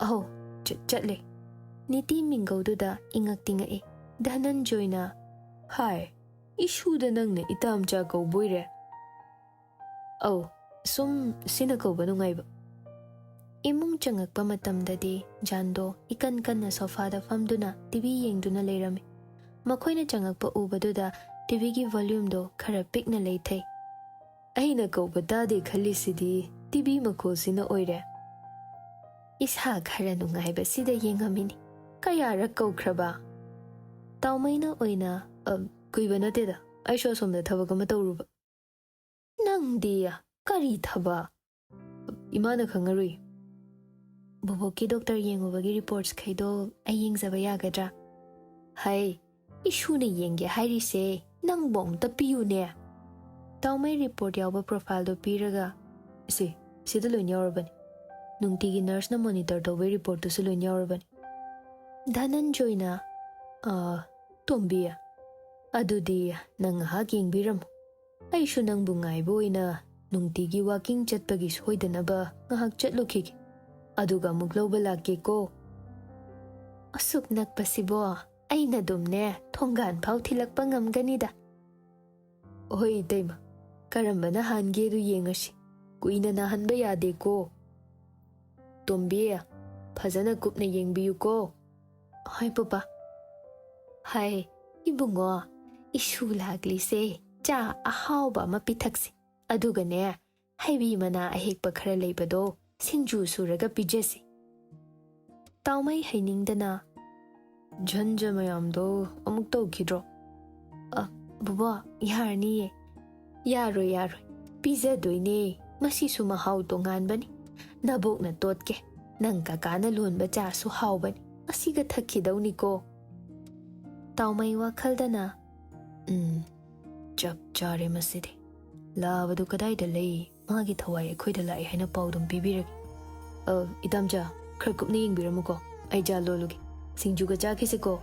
"ꯑꯍꯧ, ꯆ-, ꯆꯠꯂꯦ꯫" ꯅꯤꯇꯤ ꯃꯤꯡꯒꯧꯗꯨꯗ ꯏꯉꯛ ꯇꯤꯉꯛꯏ꯫ ꯙꯅꯟꯖꯣꯏꯅ, "ꯍꯥꯏ, ꯏꯁꯨꯗ ꯅꯪꯅ ꯏꯇꯥ ꯃꯆꯥ ꯀꯧꯕꯣꯏꯔꯦ?" "ꯑꯧ, ꯁꯨꯝ ꯁꯤꯅ ꯀꯧꯕ ꯅꯨꯡꯉꯥꯏꯕ꯫" ꯏꯃꯨꯡ ꯆꯪꯉꯛꯄ ꯃꯇꯝꯗꯗꯤ ꯖꯥꯟꯗꯣ ꯏꯀꯟ ꯀꯟꯅ ꯁꯣꯐꯥꯗ ꯐꯝꯗꯨꯅ ꯇꯤꯚꯤ ꯌꯦꯡꯗꯨꯅ ꯂꯩꯔꯝꯃꯤ꯫ ꯃꯈꯣꯏꯅ ꯆꯪꯉꯛꯄ ꯎꯕꯗꯨꯗ ꯇꯤꯚꯤꯒꯤ ꯚꯣꯂ꯭ꯌꯨꯝꯗꯣ ꯈꯔ ꯄꯤꯛꯅ ꯂꯩꯊꯩ꯫ "ꯑꯩꯅ ꯀꯧꯕ ꯇꯥꯗꯦ ꯈꯜꯂꯤꯁꯤꯗꯤ ꯇꯤꯚꯤ ꯃꯈꯣꯜꯁꯤꯅ ꯑꯣꯏꯔꯦ꯫" "ꯏꯁꯥ ꯈꯔ ꯅꯨꯡꯉꯥꯏꯕꯁꯤꯗ ꯌꯦꯡꯉꯝꯃꯤꯅꯤ꯫ ꯀꯌꯥꯔꯛ ꯀꯧꯈ꯭ꯔꯕ?" ꯇꯥꯎꯃꯩꯅ ꯑꯣꯏꯅ, "ꯑ, ꯀꯨꯏꯕ ꯅꯠꯇꯦꯗ, ꯑꯩꯁꯨ ꯑꯁꯣꯝꯗ ꯊꯕꯛ ꯑꯃ ꯇꯧꯔꯨꯕ꯫" "ꯅꯪꯗꯤ ꯀꯔꯤ ꯊꯕꯛ?" "ꯏꯃꯥꯅ ꯈꯪꯉꯔꯣꯏ꯫" "ꯕꯣꯕꯣꯛꯀꯤ ꯗꯣꯛꯇꯔ ꯌꯦꯡꯉꯨꯕꯒꯤ ꯔꯤꯄꯣꯔꯠꯁꯈꯩꯗꯣ ꯑꯩ ꯌꯦꯡꯖꯕ ꯌꯥꯒꯗ꯭ꯔꯥ?" "ꯍꯩ, ꯏꯁꯨꯅ ꯌꯦꯡꯒꯦ ꯍꯥꯏꯔꯤꯁꯦ ꯅꯪꯕꯨ ꯑꯝꯇ ꯄꯤꯌꯨꯅꯦ꯫" ꯇꯥꯎꯃꯩ ꯔꯤꯄꯣꯔꯠ ꯌꯥꯎꯕ ꯄ꯭ꯔꯣꯐꯥꯏꯜꯗꯣ ꯄꯤꯔꯒ, "ꯁꯤ, ꯁꯤꯗ ꯂꯣꯏꯅ ꯌꯥꯎꯔꯕꯅꯤ꯫ ꯅꯨꯡꯇꯤꯒꯤ ꯅꯔꯁꯅ ꯃꯣꯅꯤꯇꯔ ꯇꯧꯕꯒꯤ ꯔꯤꯄꯣꯔꯠꯇꯨꯁꯨ ꯂꯣꯏꯅ ꯌꯥꯎꯔꯕꯅꯤ꯫" ꯙꯅꯟꯖꯣꯏꯅ, "ꯑ, ꯇꯣꯝꯕꯤ, ꯑꯗꯨꯗꯤ ꯅꯪ ꯉꯥꯏꯍꯥꯛ ꯌꯦꯡꯕꯤꯔꯝꯃꯨ꯫ ꯑꯩꯁꯨ ꯅꯪꯕꯨ ꯉꯥꯏꯕ ꯑꯣꯏꯅ ꯅꯨꯡꯇꯤꯒꯤ ꯋꯥꯀꯤꯡ ꯆꯠꯄꯒꯤ ꯁꯣꯏꯗꯅꯕ ꯉꯥꯏꯍꯥꯛ ꯆꯠꯂꯨꯈꯤꯒꯦ꯫ ꯑꯗꯨꯒ ꯑꯃꯨꯛ ꯂꯧꯕ ꯂꯥꯛꯀꯦꯀꯣ꯫" "ꯑꯁꯨꯛ ꯅꯛꯄꯁꯤꯕꯣ, ꯑꯩꯅ ꯑꯗꯨꯝꯅꯦ ꯊꯣꯡꯒꯥꯟ ꯐꯥꯎ ꯊꯤꯜꯂꯛꯄ ꯉꯝꯒꯅꯤꯗ꯫" "ꯍꯣꯏ ꯏꯇꯩꯃ, ꯀꯔꯝꯕꯅ ꯍꯥꯟꯒꯦꯗꯨ ꯌꯦꯡꯉꯁꯤ꯫ ꯀꯨꯏꯅ ꯅꯥꯍꯟꯕ ꯌꯥꯗꯦꯀꯣ꯫ ꯇꯣꯝꯕꯤ, ꯐꯖꯅ ꯀꯨꯞꯅ ꯌꯦꯡꯕꯤꯌꯨꯀꯣ꯫" "ꯍꯣꯏ ꯄꯨꯄꯥ꯫" "ꯍꯥꯏ, ꯏꯕꯨꯡꯉꯣ, ꯏꯁꯨ ꯂꯥꯛꯂꯤꯁꯦ, ꯆꯥ ꯑꯍꯥꯎꯕ ꯑꯃ ꯄꯤꯊꯛꯁꯤ꯫ ꯑꯗꯨꯒꯅꯦ, ꯍꯩꯕꯤ ꯃꯅꯥ ꯑꯍꯦꯛꯄ ꯈꯔ ꯂꯩꯕꯗꯣ ꯁꯤꯡꯖꯨ ꯁꯨꯔꯒ ꯄꯤꯖꯁꯤ꯫" ꯇꯥꯎꯃꯩ ꯍꯩꯅꯤꯡꯗꯅ, "ꯖꯟꯖ ꯃꯌꯥꯝꯗꯣ ꯑꯃꯨꯛ ꯇꯧꯈꯤꯗ꯭ꯔꯣ?" "ꯑ, ꯕꯨꯕꯣ, ꯌꯥꯔꯅꯤꯌꯦ꯫ ꯌꯥꯔꯣꯏ, ꯌꯥꯔꯣꯏ꯫ ꯄꯤꯖꯗꯣꯏꯅꯦ꯫ ꯃꯁꯤꯁꯨ ꯃꯍꯥꯎ ꯇꯣꯉꯥꯟꯕꯅꯤ꯫ ꯅꯕꯣꯛꯅ ꯇꯣꯠꯀꯦ꯫ ꯅꯪ ꯀꯀꯥꯅ ꯂꯣꯟꯕ ꯆꯥꯁꯨ ꯍꯥꯎꯕꯅꯤ꯫ ꯃꯁꯤꯒ ꯊꯛꯈꯤꯗꯧꯅꯤꯀꯣ꯫ ꯇꯥꯎꯃꯩ ꯋꯥꯈꯜꯗꯅ, "ꯎꯝ, ꯆꯞ ꯆꯥꯔꯦ ꯃꯁꯤꯗꯤ꯫ ꯂꯥꯕꯗꯨ ꯀꯗꯥꯏꯗ ꯂꯩ? ꯃꯥꯒꯤ ꯊꯋꯥꯏ ꯑꯩꯈꯣꯏꯗ ꯂꯥꯛꯑꯦ ꯍꯥꯏꯅ ꯄꯥꯎꯗꯝ ꯄꯤꯕꯤꯔꯒꯦ꯫ ꯑ, ꯏꯇꯥꯝꯆꯥ, ꯈꯔ ꯀꯨꯞꯅ ꯌꯦꯡꯕꯤꯔꯝꯃꯨꯀꯣ꯫ ꯑꯩ ꯆꯥ ꯂꯣꯜꯂꯨꯒꯦ꯫ ꯁꯤꯡꯖꯨꯒ ꯆꯥꯈꯤꯁꯤꯀꯣ꯫